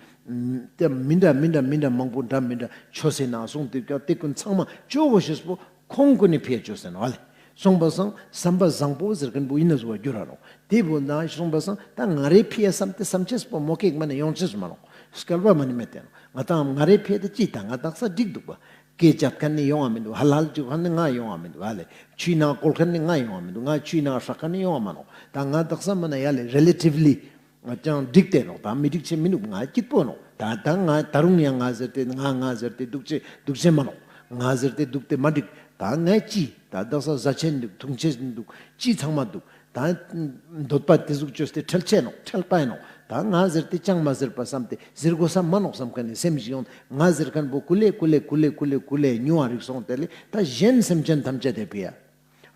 ཏེ་མི་འདྲ་མི་འདྲ་མི་འདྲ་མང་པོ་འདྲ་མི་འདྲ་ཆོས་སི་ནང་གསུངས་ཏེ་ཀྱང་ཏེ་ཀུན་ཚང་མ་ཅོ་གོ་ཤེས་པོ་ཁོང་ཀུན་ནི་ཕི་ཡ་ཅོས་ཟེར་ནོག་ཨ་ལེ། སོང་པ་སང་བསམ་པ་བཟང་པོ་ཟེར་ཁན་བོ་ཨིན་ན་ཟོ་བ་འགྱུར་ར་ནོག། ཏེ་བོ་ན་སོང་པ་སང་ད་ང་རེ་ཕི་ཡ་བསམ་སྟེ་བསམ་ཅེས་པོ་མོ་ཀེག་མ་ནི་ཡོང་ཅེས་མ་ནོག། སྐལ་བ་མ་ནི་མེད་དེ་ནོག། ང་དང་ང་རེ་ཕི་ཡ་ཏེ་ཅི་ད་ང་དག་ས་འགྲིག་དུག་པ། སྐད་ཆ་ཁན་ནི་ཡོང་བ་མི་དུག། ཧ་ལ་ལ་ཅིག་ཁན་ནི་ང་ཡོང་བ་མི་དུག་ཨ་ལེ། ཆུའི་ནང་བཀོལ་ཁན་ནི་ང་ཡོང་བ་མི་དུག། ང་ཆུའི་ནང་སྲེག་ཁན་ནི་ཡོང་བ་མ་ནོག། ད་ང་དག་ས་མ་ན་ཡ་ལེ་རེ་ལེ་ཊིབ་ལི་ང་ཅང་འགྲིག་སྟེ་ནོག། ད་མི་འགྲིག་ཅེས་མི་ནུག། ང་སྐྱིད་པོ་ནོག། ད་ད་ང་ད་རུང་ཡང་ང་ཟེར་ཏེ་ང་ང་ཟེར་ཏེ་དུག་ཅེས་དུག་ཅེས་མ་ནོག། ང་ཟེར་ཏེ་དུག་སྟེ་མ་འགྲིག། ད་ང་ཅི་ད་དག་ས་བཟའ་ཆེན་དུག། འཐུང་ཆེན་དུག། ཅི་ཚང་མ་དུག། ད་འདོད་པ་ཏེ་ཟུག་ཅོས་ཏེ་ཁྲེལ་ཆེ་ནོག། ཁྲེལ་པ་ཡིན་ནོག། ད་ང་ཟེར་ཏེ་ཅང་མ་ཟེར་པ་བསམ་སྟེ་ཟེར་གོས་ས་མ་ནོག་བསམ་ཁན་ནི་སེམས་ཤིག་ཡོང་། ང་ཟེར་ཁན་བོ་ཀུ་ལེ་ཀུ་ལེ་ཀུ་ལེ་ཀུ་ལེ་ཀུ་ལེ་ཉུང་བ་རིག་སོང་། ཏེ་ལེ་ད་གཞན་སེམས་ཅན་ཐམས་ཅད་དེ་ཕི་ཡ།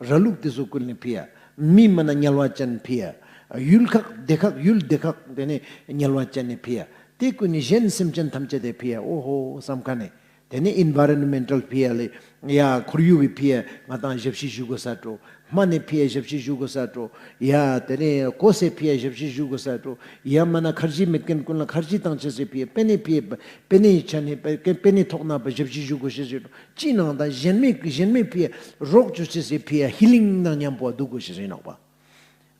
ར་ལུག་ཏེ་ཟུག་ཀུན་ནི་ཕི་ཡ། མི་མ་ན་དམྱལ་བ་ཅན་ཕི་ཡ། ཡུལ་ཁག་སྡེ་ཁག་ཡུལ་སྡེ་ཁག་ཏེ་ནེ་དམྱལ་བ་ཅན་ནི་ཕི་ཡ། ཏེ་ཀུན་ནི་གཞན་སེམས་ཅན་ཐམས་ཅད་དེ་ཕི་ཡ། འོ་ཧོ་བསམ་ཁན་ནི། ཏེ་ནེ་ཨིན་ཝའི་རོན་མེན་ཊལ་ཕི་ཡ་ལེ། ཡ་ཁོར་ཡུག་གི་ཕི་ཡ་ང་དང་ཞབས་ཕྱི་ཞུ་གོས་ས་འགྲོ། མ་ནེ་ཕི་ཡ་ཞབས་ཕྱི་ཞུ་གོས་ས་འགྲོ། ཡ་ཏེ་ནེ་གོས་སི་ཕི་ཡ་ཞབས་ཕྱི་ཞུ་གོས་ས་འགྲོ། ཡ་མ་ན་ཁར་ཇི་མེད་ཁན་ཀུན་ལ་ཁར་ཇི་བཏང་ཅེས་སི་ཕི་ཡ་པེ་ནེ་ཕི་ཡ་པེ་ནེ་ཆ་ནེ་པེ་པེ་ནེ་ཐོག་ན་པ་ཞབས་ཕྱི་ཞུ་གོས་ཤེས་ཞུ་འགྲོ། ཅི་ནང་ད་གཞན་མི་གཞན་མི་ཕི་ཡ་རོགས་ཅོ་ཅེས་སི་ཕི་ཡ་ཧི་ལིང་ནང་ཉམ་པོ་དུག་གོས་ཤེས་ཡིན་ནོག་པ།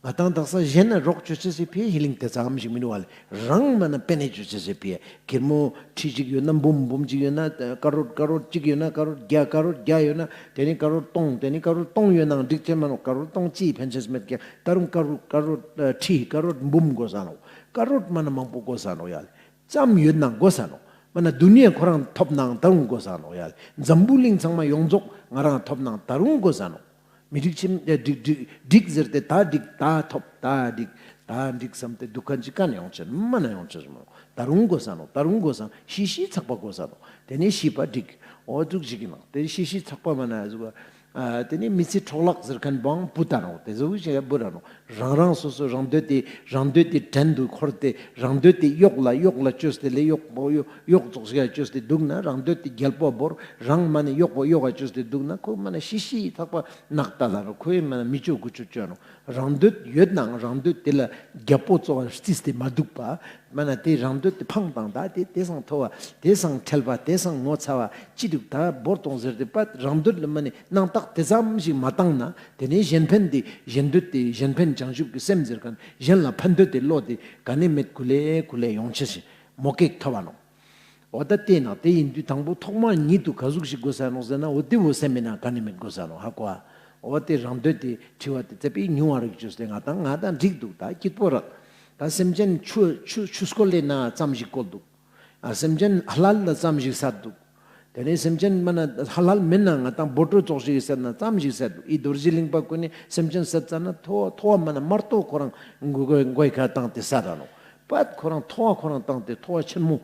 ང་དང་དག་ས་གཞན་ན་རོགས་ཅོ་ཅེས་སི་ཕི་ཡ་ཧི་ལིང་ཏེ་ཙམ་ཞིག་མི་ནུག་པ་ལེ། རང་མ་ན་པེ་ནེ་ཅོ་ཅེས་སི་ཕི་ཡ་ཁེར་མོ་ཁྲི་ཅིག་ཡོད་ན་འབུམ་འབུམ་ཅིག་ཡོད་ན་ཀ་རོར་ཀ་རོར་ཅིག་ཡོད་ན་ཀ་རོར་བརྒྱ་ཀ་རོར་བརྒྱ་ཡོད་ན་ཏེ་ནེ་ཀ་རོར་སྟོང་ཏེ་ནེ་ཀ་རོར་སྟོང་ཡོད་ནའང་འགྲིག་ཅེས་མ་ནོག། ཀ་རོར་སྟོང་ཅིའི་ཕན་ཅེས་མེད་ཀྱག། ད་རུང་ཀ་རོར་ཀ་རོར་ཁྲི་ཀ་རོར་འབུམ་གོས་ས་ནོག། ཀ་རོར་མ་ན་མང་པོ་གོས་ས་ནོག་ཡ་ལེ། ཙམ་ཡོད་ན་གོས་ས་ནོག། མ་ན་དུ་ནི་ཡ་ཁོ་རང་ཐོབ་ནའང་ད་རུང་གོས་ས་ནོག་ཡ་ལེ། འཛམ་བུ་གླིང་ཚང་མ་ཡོངས་རྫོགས་ང་རང་ཐོབ་ནའང་ད་རུང་གོས་ས་ནོག། མི་འགྲིག་ཅེས་འགྲིག་འགྲིག་འགྲིག་ཟེར་ཏེ་ད་འགྲིག་ད་ཐོབ་ད་འགྲིག་ད་འགྲིག་བསམ་སྟེ་དུག་ཁན་ཅིག་ཀ་ནེ་ཡོང་ཅེས་མ་ན་ཡོང་ཅེས་མ་ནོག། ད་རུང་གོས་ས་ནོག། ད་རུང་གོས་ས་ནོག། ཤི་ཤི་ཚག་པ་གོས་ས་ནོག། ཏེ་ནེ་ཤི་པ་འགྲིག། འོ་ཟུག་ཞིག་ཡིན་ནོག། ཏེ་ཤི་ཤི་ཚག་པ་མ་ན་ཟུག་པ། ཨ་ཏེ་ནེ་མི་ཚེ་འཕྲོ་བརླག་ཟེར་ཁན་བོའང་བུད་ད་ནོག། ཏེ་ཟུག་ཞིག་བུད་ད་ནོག། རང་རང་སོ་སོ་རང་འདོད་དེ་རང་འདོད་དེ་བྲན་དུ་འཁོར་ཏེ་རང་འདོད་དེ་གཡོག་ལ་གཡོག་ལ་ཅོས་ཏེ་ལེ་གཡོག་པོ་གཡོག་གཡོག་ཙོགས་ཤིག་ཅོས་ཏེ་དུག་ན་རང་འདོད་དེ་རྒྱལ་པོ་བོར་རང་མ་ནེ་གཡོག་པོ་གཡོག་ཅོས་ཏེ་དུག་ན་ཁོ་མ་ན་ཤི་ཤི་ཚག་པ་ནག་ད་ལ་རོ་ཁོའི་མ་ན་མི་ཅོ་དགུ་ཅོ་ཅོ་ནོག། རང་འདོད་ཡོད་ནའང་རང་འདོད་དེ་ལ་རྒྱལ་པོ་ཙོགས་རྩིས་ཏེ་མ་དུག་པ། མ་ན་ཏེ་རང་འདོད་དེ་ཕངས་དང་ད་ཏེ་ཏེ་སང་མཐོ་བ་ཏེ་སང་ཁྲེལ་བ་ཏེ་སང་ངོ་ཚ་བ་ཅི་དུག་ད་བོར་ཏོང་ཟེར་ཏེ་པ་རང་འདོད་ལ་མ་ནེ་སྣང་བཏགས་ཏེ་ཙམ་ཞིག་མ་བཏང་ན་ཏེ་ནེ་གཞན་ཕན་དེ་གཞན་འདོད་དེ་གཞན་ཕན་བྱང་ཆུབ་ཀྱི་སེམས་ཟེར་ཁན་གཞན་ལ་ཕན་འདོད་དེ་བློ་དེ་ག་ནེ་མེད་ཀུ་ལེ་ཀུ་ལེ་ཡོང་ཅེས་ཤིག་མོ་ཀེག་ཐོབ་བ་ནོག། འོ་ད་ཏེ་ན་ཏེ་ཡིན་དུས་དང་པོ་ཐོག་མ་ཉིད་དུ་ག་ཟུག་ཞིག་གོས་ས་ནོག་ཟེར་ན་འོ་ཏེ་བོ་སེམས་མི་ནང་ག་ནེ་མེད་གོས་ས་ནོག་ཧ་གོ་ཨ། འོ་ཏེ་རང་འདོད་དེ་འཁྲི་བ་དེ་ཙ་པིག་ཉུང་བ་རིག་ཅོས་ཏེ་ང་དང་ང་དང་འགྲིག་དུག་ད་སྐྱིད་པོ་རག། ད་སེམས་ཅན་ཆུ་ཆུ་ཆུ་སྐོལ་ལེ་ན་ཙམ་ཞིག་སྐོལ་དུག། ཨ་སེམས་ཅན་ཧ་ལ་ལ་ཙམ་ཞིག་སད་དུག། ཏེ་ནེ་སེམས་ཅན་མ་ན་ཧ་ལ་ལ་མེན་ན་ང་དང་བོ་ཊོ་ཙོགས་ཤིག་སད་ན་ཙམ་ཞིག་སད་དུག། ཨི་རྡོ་རྗེ་གླིང་པ་ཀུན་ནི་སེམས་ཅན་སད་ཙ་ན་མཐོ་མཐོ་བ་མ་ན་མ་གཏོགས་ཁོ་རང་མགོ་མགོའི་ཁ་བཏང་སྟེ་སད་ད་ནོག། པད་ཁོ་རང་མཐོ་བ་ཁོ་རང་བཏང་སྟེ་མཐོ་བ་ཆེན་མོ་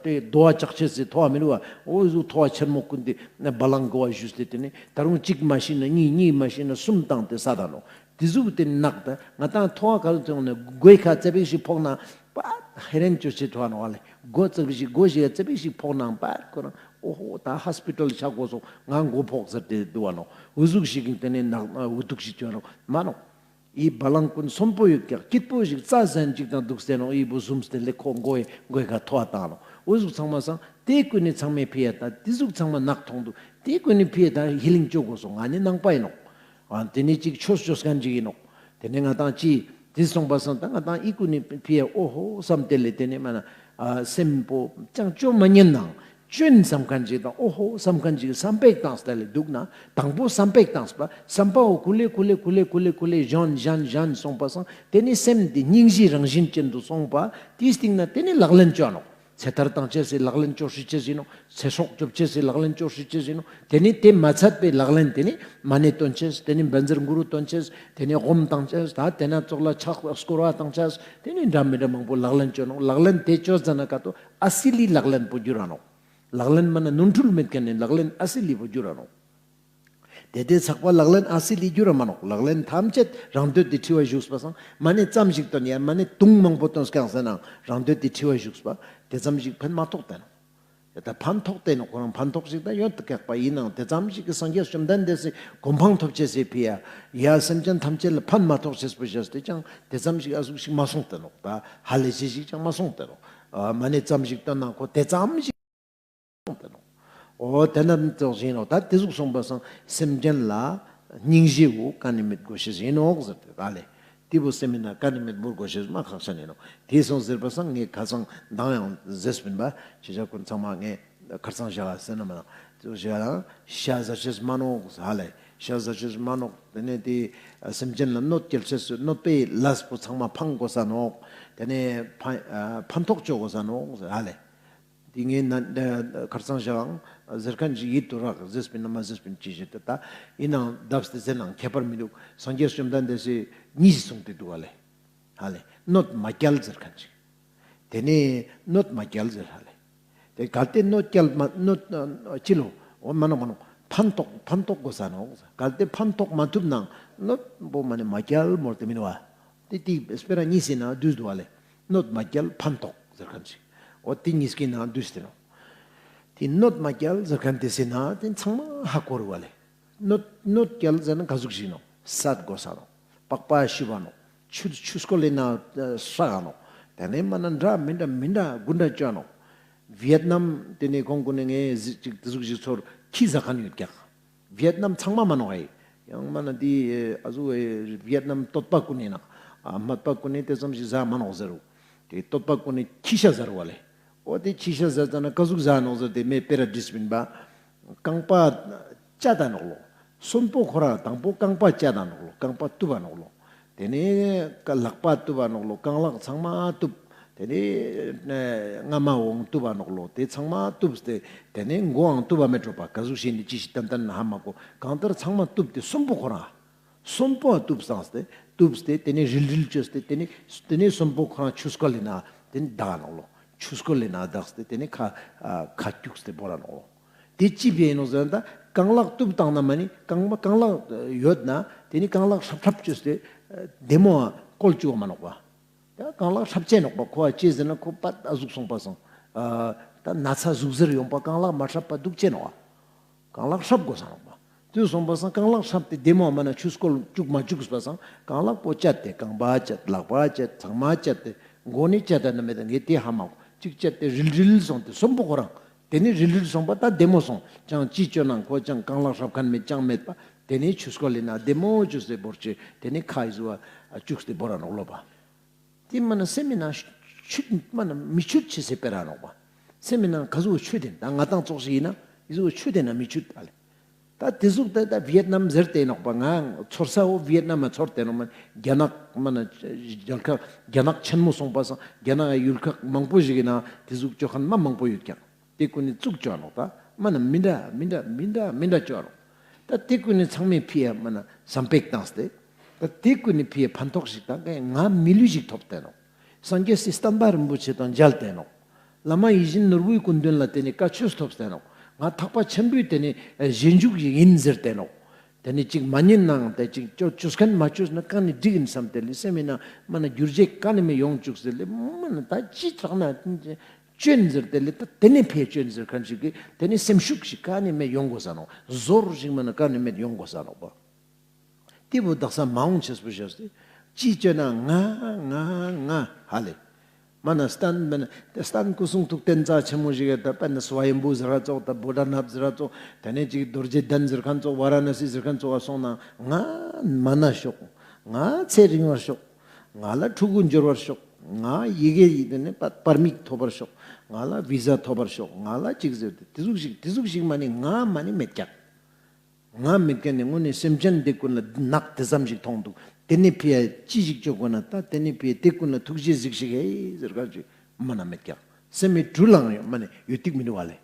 ཏེ་རྡོ་བ་ལྕགས་ཆེ་སི་མཐོ་བ་མི་རུ་བ་འོ་ཟུག་མཐོ་བ་ཆེན་མོ་ཀུན་ཏེ་བ་ལང་གོ་བ་ཞུས་ཏེ་ཏེ་ནེ་ད་རུང་གཅིག་མ་ཤི་ན་གཉིས་གཉིས་མ་ཤི་ན་གསུམ་བཏང་སྟེ་སད་ད་ནོག། ཏེ་ཟུག་ཏེ་ནག་ད་ང་དང་མཐོ་བ་ག་ཟུག་ཏེ་ནེ་མགོའི་ཁ་ཙ་པིག་ཞིག་ཕོག་ན་པད་ཧེ་རན་ཅོ་ཅེས་ཐོ་བ་ནོག་ལེ། མགོ་ཙ་པིག་ཞིག་མགོ་ཞིག་ཙ་པིག་ཞིག་ཕོག་ན་པད་ཁོ་རང་འོ་ཧོ་ད་ཧོས་པི་ཊལ་ཆ་གོས་སོང་ང་མགོ་ཕོག་ཟེར་ཏེ་དུག་བ་ནོག། འུ་ཟུག་ཞིག་ཏེ་ནེ་ནག་འུ་ཐུག་ཞིག་ཅོ་ནོག་མ་ནོག། འི་བ་ལང་ཀུན་སོན་པོ་ཡོད་ཀྱག་སྐྱིད་པོ་ཞིག་རྩྭ་ཟན་ཅིག་དང་དུག་སྟེ་ནོག། འི་བོ་ཟུམ་སྟེ་ལེ་ཁོ་མགོའི་མགོའི་ཁ་ཐོ་བ་བཏང་ནོག། འོ་ཟུག་ཚང་མ་སང་ཏེ་ཀུན་ནི་ཚང་མའི་ཕི་ཡ་ད་ཏེ་ཟུག་ཚང་མ་ནག་ཐོང་དུག། ཏེ་ཀུན་ནི་ཕི་ཡ་ད་ཧི་ལིང་ཅོ་གོས་སོང་། ང་ནི་ནང་པ་ཨིན་ནོག། ཨ་ཏེ་ནི་ཅིག་ཆོས་ཅོ་ཁན་ཅིག་ཨིན་ནོག། ཏེ་ནི་ང་དང་ཅི་ཏེ་སོང་པ་སང་ད་ང་དང་འི་ཀུན་ནི་ཕི་ཡ་ཨོ་ཧོ་སམ་སྟེ་ལེ་ཏེ་ནི་མ་ན་ཨ་སེམས་པོ་ཅང་ཅོ་མ་ཉན་ནང་ཅོན་སམ་ཁན་ཅིག་དང་ཨོ་ཧོ་སམ་ཁན་ཅིག་སམ་པེག་བཏང་སྟེ་ལེ་དུག་ན་དང་པོ་སམ་པེག་བཏང་སྤ་སམ་པའོ་ཀུ་ལེ་ཀུ་ལེ་ཀུ་ལེ་ཀུ་ལེ་ཀུ་ལེ་ཞན་ཞན་ཞན་སོང་པ་སང་ཏེ་ནི་སེམས་འདི་སྙིང་རྗེ་རང་བཞིན་ཅན་དུ་སོང་པ་ཏེའི་སྟིང་ན་ཏེ་ནི་ལག་ལེན་ཅོ་ནོག། ཚེ་ཐར་བཏང་ཅེས་སི་ལག་ལེན་ཅོ་ཤེས་ཅེས་ཨིན་ནོག། ཚེ་སྲོག་སྐྱོབ་ཅེས་སི་ལག་ལེན་ཅོ་ཤེས་ཅེས་ཨིན་ནོག། ཏེ་ནི་ཏེ་མ་ཚད་པའི་ལག་ལེན་ཏེ་ནི་མ་ཎི་འདོན་ཅེས་ཏེ་ནི་བཛྲ་གུ་རུ་འདོན་ཅེས་ཏེ་ནི་ཧོམ་བཏང་ཅེས་ད་ཏེ་ན་ཙོགས་ལ་ཕྱག་སྐོར་བ་བཏང་ཅེས་ཏེ་ནི་འདྲ་མི་འདྲ་མང་པོ་ལག་ལེན་ཅོ་ནོག། ལག་ལེན་ཏེ་ཅོ་ཟ་ན་ཀ་ཏོ་ཨ་སི་ལི་ལག་ལེན་པོ་གྱུར་ར་ནོག། ལག་ལེན་མ་ན་ནོར་འཁྲུལ་མེད་ཁན་ནི་ལག་ལེན་ཨ་སི་ལི་པོ་གྱུར་ར་ནོག། ཏེ་ཏེ་ཚག་པ་ལག་ལེན་ཨ་སི་ལི་གྱུར་ར་མ་ནོག། ལག་ལེན་ཐམས་ཅད་རང་འདོད་དེ་འཁྲི་བ་ཞུགས་པ་སང་མ་ཎི་ཙམ་ཞིག་འདོན་ཡ་མ་ཎི་དུང་མང་པོ་འདོན་སྐྱང་ཟེར་ནའང་རང་འདོད་དེ་འཁྲི་བ་ཞུགས་པ་ཏེ་ཙམ་ཞིག་ཕན་མ་ཐོགས་ཏེ་ནོག། ཡ་ད་ཕན་ཐོགས་ཏེ་ནོག། ཁོ་རང་ཕན་ཐོགས་ཤིག་ད་ཡོད་དུ་ཀྱག་པ་ཨིན་ནའང་ཏེ་ཙམ་ཞིག་གི་སངས་རྒྱས་བཅོམ་ལྡན་འདས་སི་གོ་འཕང་ཐོབ་ཅེས་སི་ཕི་ཡ་ཡ་སེམས་ཅན་ཐམས་ཅད་ལ་ཕན་མ་ཐོགས་ཅེས་པོ་བྱས་ཏེ་ཀྱང་ཏེ་ཙམ་ཞིག་ཨ་ཟུག་ཞིག་མ་སོང་ཏེ་ནོག། ད་ཧ་ལས་ཅེས་ཞིག་ཀྱང་མ་སོང་ཏེ་ནོག། ཨ་མ་ཎི་ཙམ་ཞིག་འདོན་ནའང་ཁོ་ཏེ་ཙམ་ཞིག་ཏེ་ནོག། འོ་ཏེ་ན་ཙོགས་ཤིག་ཨིན་ནོག། ད་ཏེ་ཟུག་སོང་པ་སང་སེམས་ཅན་ལ་སྙིང་རྗེ་བོ་ཀ་ནེ་མེད་གོས་ཤེས་ཨིན་ནོག་ཟེར་ཏེ་ད་ལེ། ཏེ་བོ་སེམས་ཨིན་ན་ཀ་ནེ་མེད་བོར་གོས་ཤེས་མ་ཁག་ཆེན་ཨིན་ནོག། ཏེ་སོང་ཟེར་པ་སང་ངས་ཁ་སང་མདང་ཡང་ཟེར་སྤིན་པ་ཅི་ཞག་ཀུན་ཚང་མ་ངས་ཁར་སང་ཞག་ཟེར་ན་མ་ན་ཙོགས་ཞག་ལ་ཤ་ཟ་ཤེས་མ་ནོག་ཧ་ལེ། ཤ་ཟ་ཤེས་མ་ནོག། ཏེ་ནེ་ཏེ་སེམས་ཅན་ལ་གནོད་སྐྱེལ་ཤེས་གནོད་པའི་ལས་པོ་ཚང་མ་ཕང་གོས་ས་ནོག། ཏེ་ནེ་ཕན་ཨ་ཕན་ཐོགས་ཅོ་གོས་ས་ནོག་ཧ་ལེ། ཏེ་ངས་ན་ཁར་སང་ཞག་ཟེར་ཁན་ཅིག་ཡིད་དུ་རག་ཟེར་སྤིན་ན་མ་ཟེར་སྤིན་ཅི་ཞིག་ཏེ་ད་ཨིན་ནའང་བརྡབས་ཏེ་ཟེར་ནའང་ཁྱད་པར་མི་དུག། སངས་རྒྱས་བཅོམ་ལྡན་འདས་སི་ཉིས་ཤིག་གསུངས་ཏེ་དུག་ཧ་ལེ། ཧ་ལེ། གནོད་མ་སྐྱེལ་ཟེར་ཁན་ཅིག། ཏེ་ནེ་གནོད་མ་སྐྱེལ་ཟེར་ཧ་ལེ། ཏེ་གལ་ཏེ་གནོད་སྐྱེལ་མ་གནོད་ཅི་ལོ། འོ་མ་ནོག་མ་ནོག། ཕན་ཐོགས་ཕན་ཐོགས་གོས་ས་ནོག། གལ་ཏེ་ཕན་ཐོགས་མ་ཐུབ་ནའང་གནོད་པོ་མ་ནེ་མ་སྐྱེལ་མོལ་ཏེ་མིན་བ། ཏེ་ཏེ་སྤེ་ར་ཉིས་ཨིན་ན་དུས་དུག་ཧ་ལེ། གནོད་མ་སྐྱེལ་ཕན་ཐོགས་ཟེར་ཁན་ཅིག། འོ་ཏེ་ཉིས་ཀི་ནང་དུས་ཏེ་ནོག། ཏེ་གནོད་མ་སྐྱེལ་ཟེར་ཁན་ཏེ་སེ་ན་ཏེ་ཚང་མ་ཧ་གོ་རུག་ཧ་ལེ། གནོད་གནོད་སྐྱེལ་ཟེར་ན་ག་ཟུག་ཞིག་ནོག། སད་གོས་ས་ནོག། པགས་པ་ཤུ་བ་ནོག། ཆུ་ཆུ་སྐོལ་ལེ་ན་སྲ་ག་ནོག། ཏེ་ནེ་མ་ན་འདྲ་མི་འདྲ་མི་འདྲ་གུན་འདྲ་ཅོ་ནོག། ཝི་ཡེད་ནམ་ཏེ་ནེ་གོང་གུན་ནེ་ངས་ཅིག་ཏེ་ཟུག་ཞིག་ཚོར་ཁྱི་ཟ་ཁན་ཡོད་ཀྱག། ཝི་ཡེད་ནམ་ཚང་མ་མ་ནོག་ཨེ། ཡང་མ་ན་ཏེ་ཨ་ཟུག་ཨེ་ཝི་ཡེད་ནམ་སྟོད་པ་གུན་ནེ་ན་ཨ་སྨད་པ་གུན་ནེ་ཏེ་ཙམ་ཞིག་ཟ་མ་ནོག་ཟེར་རུག། ཏེ་སྟོད་པ་གུན་ནེ་ཁྱི་ཤ་ཟ་རུག་ཧ་ལེ། འོ་ཏེ་ཁྱི་ཤ་ཟ་ཙ་ན་ག་ཟུག་ཟ་ནོག་ཟེར་ཏེ་མེ་སྤེ་ར་དྲིས་པིན་པ། རྐང་པ་བཅད་ད་ནོག་ལོ། སོན་པོ་ཁོ་རང་དང་པོ་རྐང་པ་བཅད་ད་ནོག་ལོ། རྐང་པ་གཏུབ་པ་ནོག་ལོ། ཏེ་ནེ་ལག་པ་གཏུབ་པ་ནོག་ལོ། རྐང་ལག་ཚང་མ་གཏུབ། ཏེ་ནེ་རྔ་མ་བོའང་གཏུབ་པ་ནོག་ལོ། ཏེ་ཚང་མ་གཏུབ་སྟེ་ཏེ་ནེ་མགོའང་གཏུབ་པ་མེད་འགྲོ་པ་ག་ཟུག་ཞིག་ནི་ཅི་ཞིག་ཏན་ཏན་ཧ་མ་གོ། གང་ལྟར་ཚང་མ་གཏུབ་སྟེ་སོན་པོ་ཁོ་རང་སོན་པོ་གཏུབ་སྟེ་གཏུབ་སྟེ་ཏེ་ནེ་རིལ་རིལ་ཅོས་ཏེ་ཏེ་ནེ་ཏེ་ནེ་སོན་པོ་ཁོ་རང་ཆུ་སྐོལ་ལེ་ན་ཏེ་ནེ་དག་ནོག་ལོ། ཆུ་སྐོལ་ལེ་ན་དག་སྟེ་ཏེ་ནེ་ཁ་ཨ་ཁ་སྐྱུགས་ཏེ་བོར་ར་ནོག་ལོ། ཏེ་ཅི་ཕི་ཨིན་ནོག་ཟེར་ན་ད་རྐང་ལག་གཏུབ་བཏང་ན་མ་ནེ་རྐང་པ་རྐང་ལག་ཡོད་ན་ཏེ་ནེ་རྐང་ལག་ཧྲབ་ཧྲབ་ཅོས་ཏེ་བདེ་མོ་སྐོལ་ཅུག་མ་ནོག་པ། ད་རྐང་ལག་ཧྲབ་ཅེ་ནོག་པ། ཁོ་ཨ་ཅི་ཟེར་ན་ཁོ་པད་ཨ་ཟུག་སོང་པ་སང་ཨ་ད་ན་ཚ་ཟུག་གཟེར་ཡོང་པ་རྐང་ལག་མ་ཧྲབ་པ་དུག་ཅེ་ནོག་པ། རྐང་ལག་ཧྲབ་གོས་ས་ནོག་པ། ཏེ་སོང་པ་སང་རྐང་ལག་ཧྲབ་སྟེ་བདེ་མོ་མ་ན་ཆུ་སྐོལ་ཅུག་མ་ཅུག་པ་སང་རྐང་ལག་པོ་བཅད་དེ་རྐང་པ་བཅད་ལག་པ་བཅད་ཚང་མ་བཅད་དེ་མགོ་ནེ་བཅད་ད་ན་མེད་ད་ངས་ཏེ་ཧ་མ་གོ། ཅིག་བཅད་དེ་རིལ་རིལ་སོང་སྟེ་སོན་པོ་ཁོ་རང་ཏེ་ནེ་རིལ་རིལ་སོང་པ་ད་བདེ་མོ་སོང་ཅང་ཅི་ཅོ་ནའང་ཁོ་ཅང་རྐང་ལག་ཧྲབ་ཁན་མེད་ཅང་མེད་པ། ཏེ་ནེ་ཆུ་སྐོལ་ལེ་ན་བདེ་མོ་ཅོས་ཏེ་བོར་ཅེས་ཏེ་ནེ་ཁ་ཨི་ཟུག་ཨ་ཅུགས་ཏེ་བོར་ར་ནོག་ལོ་པ། ཏེ་མ་ན་སེམས་མི་ནང་ཆུད་མ་ན་མི་ཆུད་ཅེས་སི་སྤེ་ར་ནོག་པ། སེམས་མི་ནང་ག་ཟུག་ཆུད་དེ་ད་ང་དང་ཙོགས་ཤིག་ཨིན་ན་ཨི་ཟུག་ཆུད་དེ་ན་མི་ཆུད་ཨ་ལེ། ད་ཏེ་ཟུག་ད་ད་ཝི་ཡེད་ནམ་ཟེར་ཏེ་ནོག་པ། ང་ཚོར་ས་བོ་ཝི་ཡེད་ནམ་མ་ཚོར་ཏེ་ནོག་མ། རྒྱ་ནག་མ་ན་རྒྱལ་ཁབ་རྒྱ་ནག་ཆེན་མོ་སོང་པ་སང་རྒྱ་ནག་ཡུལ་ཁག་མང་པོ་ཞིག་གི་ནང་ཏེ་ཟུག་ཅོ་ཁན་མ་མང་པོ་ཡོད་ཀྱག། ཏེ་ཀུན་ནི་ཙུག་ཅོ་ནོག་ད་མ་ན་མི་འདྲ་མི་འདྲ་མི་འདྲ་མི་འདྲ་ཅོ་ནོག། ད་ཏེ་ཀུན་ནི་ཚང་མའི་ཕི་ཡ་མ་ན་སམ་པེག་བཏང་སྟེ་ད་ཏེ་ཀུན་ནི་ཕི་ཡ་ཕན་ཐོགས་ཤིག་དང་ང་མི་ལུས་ཤིག་ཐོབ་སྟེ་ནོག། སངས་རྒྱས་སི་བསྟན་པ་རིན་པོ་ཆེ་དང་མཇལ་ཏེ་ནོག། བླ་མ་ཡིད་བཞིན་ནོར་བུའི་སྐུ་མདུན་ལ་ཏེ་ནེ་བཀའ་ཆོས་ཐོབ་སྟེ་ནོག། ང་ཐེག་པ་ཆེན་པོའི་ཏེ་ནེ་རྗེས་འཇུག་ཞིག་ཨིན་ཟེར་ཏེ་ནོག། ཏེ་ནེ་ཅིག་མ་ཉན་ནའང་ཏེ་ཅིག་ཅོ་ཅོས་ཁན་མ་ཅོས་ན་ཀ་ནེ་འགྲིག་ཨིན་སམ་སྟེ་ལེ་སེམས་མི་ནང་མ་ན་འགྱུར་བྱེད་ཀ་ནེ་མེད་ཡོང་ཅུག་ཟེར་ལེ་མ་ན་ད་ཅི་དྲག་ན་ཅོན་ཟེར་ཏེ་ལེ་ད་ཏེ་ནེ་ཕི་ཡ་ཅོན་ཟེར་ཁན་ཞིག་གི་ཏེ་ནེ་སེམས་ཤུགས་ཤིག་ཀ་ནེ་མེད་ཡོང་གོས་ས་ནོག། ཟོར་ཞིག་མ་ན་ཀ་ནེ་མེད་ཡོང་གོས་ས་ནོག་པ། ཏེ་བོ་དག་ས་མ་འོང་ཅེས་པོ་ཞུས་ཏེ། ཅི་ཅོ་ན་ང་ང་ང་ཧ་ལེ། མ་ན་སྟན་མ་ན་ཏེ་སྟན་སྐུ་གསུང་ཐུགས་རྟེན་རྩ་ཆེན་མོ་ཞིག་ཡོད་ད། དཔེར་ན་སུ་བ་ཡན་བུ་ཟེར་ར་ཙོགས་ད་བོ་ཌ་ནཱཐ་ཟེར་ར་ཙོགས་ཏེ་ནེ་ཅིག་རྡོ་རྗེ་གདན་ཟེར་ཁན་ཙོགས་ཝ་ར་ཎ་སི་ཟེར་ཁན་ཙོགས་སོང་ན་ང་མ་ན་ཤོག། ང་ཚེ་རིང་བར་ཤོག། ང་ལ་ཕྲུ་གུ་འབྱོར་བར་ཤོག། ང་ཡི་གེ་ཡི་ཏེ་ནེ་པ་པར་མིག་ཐོབ་པར་ཤོག། ང་ལ་བི་ཟ་ཐོབ་པར་ཤོག། ང་ལ་ཅིག་ཟེར་ཏེ་ཏེ་ཟུག་ཞིག་ཏེ་ཟུག་ཞིག་མ་ནེ་ང་མ་ནེ་མེད་ཀྱག། ང་མེད་ཁན་ནི་དངོས་ནེ་སེམས་ཅན་ཏེ་ཀུན་ལ་ནག་ཏེ་ཙམ་ཞིག་ཐོང་དུག། ཏེ་ནེ་ཕི་ཡ་ཅི་ཞིག་ཅོ་གོས་ན་ད་ཏེ་ནེ་ཕི་ཡ་ཏེ་ཀུན་ལ་ཐུགས་རྗེ་གཟིགས་ཤིག་ཧེ་ཟེར་ཁན་ཞིག་མ་ན་མེད་ཀྱག། སེམས་མི་དྲུལ་ལང་ཡོད་མ་ནེ་ཡོད་ཏིག་མི་འདུག་བ་ལེ།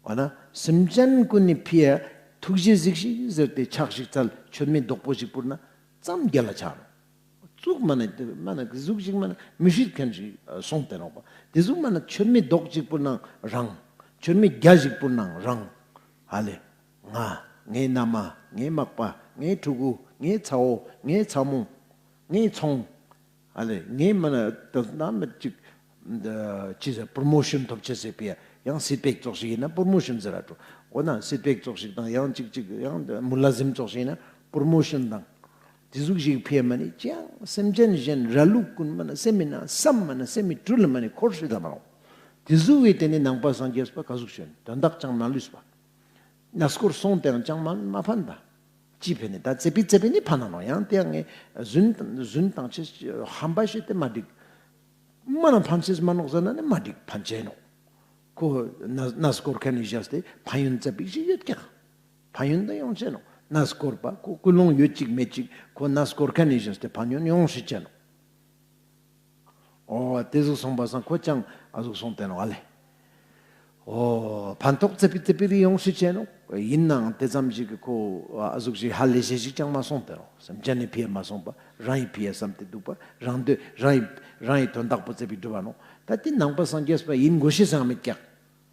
འོ་ན་སེམས་ཅན་ཀུན་ནི་ཕི་ཡ་ཐུགས་རྗེ་གཟིགས་ཤིག་ཟེར་ཏེ་ཕྱག་ཞིག་འཚལ་མཆོད་མེ་རྡོག་པོ་ཞིག་ཕུལ་ན་ཙམ་རྒྱལ་ལ་ཆ་ནོག། ཙུག་མ་ན་མ་ན་ཟུག་ཞིག་མ་ན་མི་ཤེས་ཁན་ཞིག་སོང་སྟེ་ནོག་པ། ཏེ་ཟུག་མ་ན་མཆོད་མེ་རྡོག་ཅིག་ཕུལ་ན་རང་། མཆོད་མེ་བརྒྱ་ཞིག་ཕུལ་ན་རང་། ཧ་ལེ། ང་། ངའི་མནའ་མ། ངའི་མག་པ། ངའི་ཕྲུ་གུ། ངའི་ཚ་བོ། ངའི་ཚ་མོ། ངའི་ཚོང་། ཨ་ལེ་ངའི་མ་ན་ད་ན་མི་ཅིག་ཅི་ཟེར་པྲོ་མོ་ཤན་ཐོབ་ཅེས་ཟེར་པི་ཡ་ཡང་སིད་བེག་ཙོགས་ཤིག་ཡིན་ན་པྲོ་མོ་ཤན་ཟེར་ར་འགྲོ། འོ་ན་སིད་བེག་ཙོགས་ཤིག་དང་ཡང་ཅིག་ཅིག་ཡང་མུ་ལ་ཟིམ་ཙོགས་ཤིག་ཡིན་ན་པྲོ་མོ་ཤན་དང་། ཏེ་ཟུག་ཞིག་ཕི་ཡ་མ་ནེ་ཅང་སེམས་ཅན་གཞན་ར་ལུག་ཀུན་མ་ན་སེམས་མི་ན་སམ་མ་ན་སེམས་མི་དྲུལ་མ་ནེ་འཁོར་ཤེས་ད་མ་རུང་། ཏེ་ཟུག་གི་ཏེ་ནེ་ནང་པ་སངས་རྒྱས་པ་ག་ཟུག་ཤོད་དོན་དག་ཅང་མ་ལུས་པ། གནས་སྐོར་སོང་སྟེ་ཡང་ཅང་མ་མ་ཕན་ད། ཅི་ཕན་ནི་ད་ཙེ་པི་ཙེ་པི་ནི་ཕན་ན་ནོག། ཡང་ཏེ་ཡང་ངས་རྫུན་རྫུན་བཏང་ཅེས་ཧམ་པ་བཤད་དེ་མ་འགྲིག། མ་ན་ཕན་ཅེས་མ་ནོག་ཟེར་ན་ནི་མ་འགྲིག་ཕན་ཅེས་ནོག། ཁོ་གནས་གནས་སྐོར་ཁན་ནི་བཞག་སྟེ་ཕན་ཡོན་ཙ་པིག་ཞིག་ཡོད་ཀྱག། ཕན་ཡོན་ད་ཡོང་ཅེས་ནོག། གནས་སྐོར་པ་ཁོ་ཀུན་སློང་ཡོད་ཅིག་མེད་ཅིག་ཁོ་གནས་སྐོར་ཁན་ནི་བཞག་སྟེ་ཕན་ཡོན་ཡོང་ཤེས་ཅེས་ནོག། འོ་ཏེ་ཟུག་སོང་པ་སང་ཁོ་ཅང་ཨ་ཟུག་སོང་སྟེ་ནོག་ཨ་ལེ། འོ་ཕན་ཐོགས་ཙ་པིག་ཙ་པིག་རེ་ཡོང་ཤེས་ཅེས་ནོག། ཡིན་ནའང་ཏེ་ཙམ་ཞིག་གི་ཁོ་ཨ་ཟུག་ཞིག་ཧ་ལས་ཤེས་ཞིག་ཅང་མ་སོང་སྟེ་ནོག། སེམས་ཅན་ནི་ཕི་ཡ་མ་སོང་པ་རང་ངི་ཕི་ཡ་སམ་སྟེ་དུག་པ་རང་འདོད་རང་ངི་རང་ངི་དོན་དག་པོ་ཙ་པིག་སྒྲུབ་པ་ནོག། ད་ཏེ་ནང་པ་སངས་རྒྱས་པ་ཡིན་དགོས་ཤེས་སང་མེད་ཀྱག།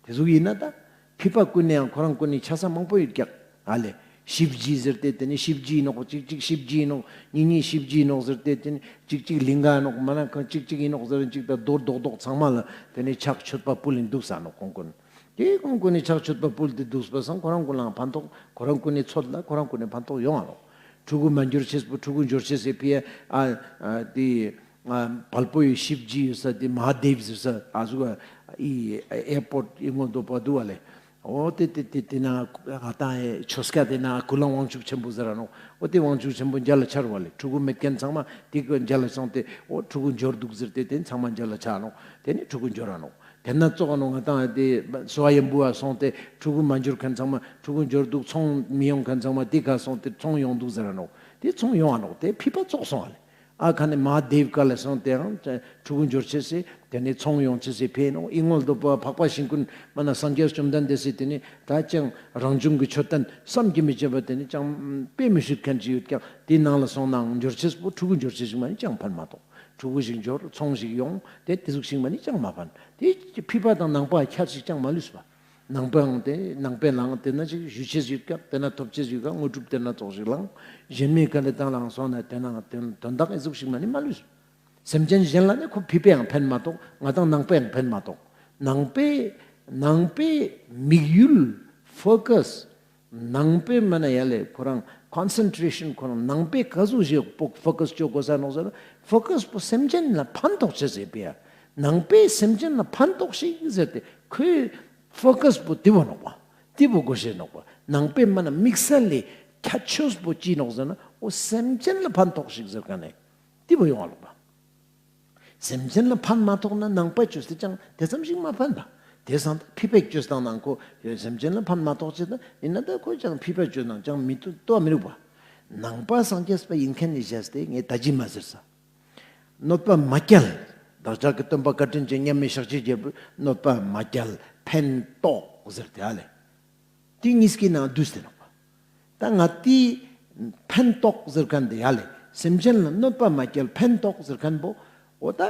ཏེ་ཟུག་ཡིན་ན་ད་ཕི་པ་ཀུན་ནི་ཡང་ཁོ་རང་ཀུན་ནི་ཆ་ས་མང་པོ་ཡོད་ཀྱག་ཨ་ལེ། ཤིབ་ཇི་ཟེར་ཏེ་ཏེ་ནི་ཤིབ་ཇི་ཡིན་ནོག། ཅིག་ཅིག་ཤིབ་ཇི་ཡིན་ནོག། ཉིས་ཉིས་ཤིབ་ཇི་ཡིན་ནོག་ཟེར་ཏེ་ཏེ་ནི་ཅིག་ཅིག་ལིང་ག་ཡིན་ནོག། མ་ན་ཁོ་ཅིག་ཅིག་ཡིན་ནོག་ཟེར་ཅིག་ད་རྡོ་རྡོག་རྡོག་ཚང་མ་ལ་ཏེ་ནི་ཕྱག་མཆོད་པ་ཕུལ་ཡིན་དུག་ས་ནོག་ཁོང་ཀུན། ཏེ་ཁོང་ཀུན་ནི་ཕྱག་མཆོད་པ་ཕུལ་ཏེ་དུག་པ་སང་ཁོ་རང་ཀུན་ལའང་ཕན་ཐོགས་ཁོ་རང་ཀུན་ནི་ཚོད་ལ་ཁོ་རང་ཀུན་ནི་ཕན་ཐོགས་ཡོང་ང་ནོག། ཕྲུ་གུ་མ་འབྱོར་ཅེས་པོ་ཕྲུ་གུ་འབྱོར་ཅེས་སི་ཕི་ཡ་ཨ་ཨ་ཏེ། བལ་པོའི་ཤིབ་ཇི་ཡོད་ས་ཏེ་མ་ཧཱ་དེབ་ཟེར་ས་ཨ་ཟུག་ཨི་ཨེར་པོརཊ་ཨི་ངོ་དོ་པ་དུག་པ་ལེ། འོ་ཏེ་ཏེ་ཏེ་ཏེ་ན་ང་ཏང་ཆོས་སྐད་ཏེ་ན་ཀུན་བཟང་དབང་ཕྱུག་ཆེན་པོ་ཟེར་ར་ནོག། འོ་ཏེ་དབང་ཕྱུག་ཆེན་པོ་མཇལ་ལ་ཆ་རུག་པ་ལེ། ཕྲུ་གུ་མེད་ཁན་ཚང་མ་ཏེ་ཀུན་མཇལ་ལ་སོང་སྟེ་འོ་ཕྲུ་གུ་འབྱོར་དུག་ཟེར་ཏེ་ཏེ་ཚང་མ་མཇལ་ལ་ཆ་ནོག། ཏེ་ནེ་ཕྲུ་གུ་འབྱོར་ར་ནོག། ཏེ་ན་ཙོགས་ནོག་ང་ཏང་ཏེ་སོ་ཡན་བུ་བ་སོང་སྟེ་ཕྲུ་གུ་མ་འབྱོར་ཁན་ཚང་མ་ཕྲུ་གུ་འབྱོར་དུག་ཚོང་མི་ཡོང་ཁན་ཚང་མ་ཏེ་ཀ་སོང་སྟེ་ཚོང་ཡོང་དུག་ཟེར་ར་ནོག། ཏེ་ཚོང་ཡོང་ང་ནོག། ཏེ་ཕི་པ་ཙོགས་སོང་པ་ལེ། ཨ་ཁ་ནེ་མ་ཧཱ་དེབ་ཀ་ལ་སོང་སྟེ་ཡང་ཕྲུ་གུ་འབྱོར་ཅེས་སི་ཏེ་ནེ་ཚོང་ཡོང་ཅེས་སི་ཕི་ཡ་ནོག། ཨི་ངོ་དོ་པ་འཕགས་པ་ཤིང་ཀུན་མ་ན་སངས་རྒྱས་བཅོམ་ལྡན་འདས་སི་ཏེ་ནེ་ད་ཅང་རང་བྱུང་གི་མཆོད་རྟེན་བསམ་གྱིས་མི་ཁྱབ་པ་ཏེ་ནེ་ཅང་དཔེ་མི་སྲིད་ཁན་ཅིག་ཡོད་ཀྱག། ཏེའི་ནང་ལ་སོང་ནའང་འབྱོར་ཅེས་པོ་ཕྲུ་གུ་འབྱོར་ཅེས་ཤིག་མ་ནེ་ཅང་ཕན་མ་ཐོགས། ཕྲུ་གུ་ཞིག་འབྱོར་ཚོང་ཞིག་ཡོང་ཏེ་ཏེ་ཟུག་ཤིག་མ་ནེ་ཅང་མ་ཕན། ཏེ་ཕི་པ་དང་ནང་པ་ཁྱད་ཞིག་ཅང་མ་ལུས་པ། ནང་པའང་ཏེ་ནང་པའི་ལའང་ཏེ་ན་ཅིག་ཞུ་ཅེས་ཡོད་ཀྱག། ཏེ་ན་ཐོབ་ཅེས་ཡོད་ཀྱག། དངོས་གྲུབ་ཏེ་ན་ཙོགས་ཤིག་ལའང་གཞན་མའི་ཀ་ནེ་ཏང་ལའང་སོང་ན་ཏེ་ན་དོན་དག་ཨི་ཟུག་ཤིག་མ་ནེ་མ་ལུས། སེམས་ཅན་གཞན་ལ་ནི་ཁོ་ཕི་པའང་ཕན་མ་ཐོགས། ང་ཏང་ནང་པའང་ཕན་མ་ཐོགས། ནང་པའི་ནང་པའི་དམིགས་ཡུལ་ཕོ་ཀས་ནང་པའི་མ་ན་ཡ་ལེ་ཁོ་རང་ཀོན་སེན་ཊྲེ་ཤན་ཁོ་རང་ནང་པའི་ཀ་ཟུག་ཞིག་ཕོ་ཀས་ཅོ་གོས་ས་ནོག་ཟེར་ན་ཕོ་ཀས་པོ་སེམས་ཅན་ལ་ཕན་ཐོགས་ཅེས་ཟེར་པི་ཡ། ནང་པའི་སེམས་ཅན་ལ་ཕན་ཐོགས་ཤིག་ཟེར་ཏེ་ཁོའི་ཕོ་ཀས་པོ་ཏེ་བོ་ནོག་པ། ཏེ་བོ་གོ་ཤེས་ནོག་པ། ནང་པའི་མ་ན་དམིགས་བསལ་ལས་ཁྱད་ཆོས་པོ་ཅི་ནོག་ཟེར་ན་འོ་སེམས་ཅན་ལ་ཕན་ཐོགས་ཤིག་ཟེར་ཁན་ནི་ཏེ་བོ་ཡོང་བ་ནོག་པ། སེམས་ཅན་ལ་ཕན་མ་ཐོགས་ན་ནང་པ་ཅོས་ཏེ་ཅང་ཏེ་ཙམ་ཞིག་མ་ཕན་པ། ཏེ་སང་ཕི་པའི་ཅོས་ཏང་ནང་ཁོ་སེམས་ཅན་ལ་ཕན་མ་ཐོགས་ཅེས་ད་ཡིན་ན་ད་ཁོ་ཅང་ཕི་པའི་ཅོས་ནང་ཅང་མི་ཏོ་མི་རུག་པ། ནང་པ་སངས་རྒྱས་པ་ཡིན་ཁན་ནི་བཞག་སྟེ་ངས་ད་ཅི་མ་ཟེར་ས། གནོད་པ་མ་བསྐྱལ། བདག་ཅག་གི་སྟོན་པ་བཀའ་དྲིན་ཅན་མཉམ་མེད་ཤཱཀྱའི་རྒྱལ་པོས་གནོད་པ་མ་བསྐྱལ་ཕན་ཐོགས་ཟེར་ཏེ་ཨ་ལེ། ཏེ་ཉིས་ཀི་ནང་བསྡུས་ཏེ་ནོག་པ། ད་ང་ཏེ་ཕན་ཐོགས་ཟེར་ཁན་ཏེ་ཡ་ལེ་སེམས་ཅན་ལ་གནོད་པ་མ་བསྐྱལ་ཕན་ཐོགས་ཟེར་ཁན་པོ་འོ་ད་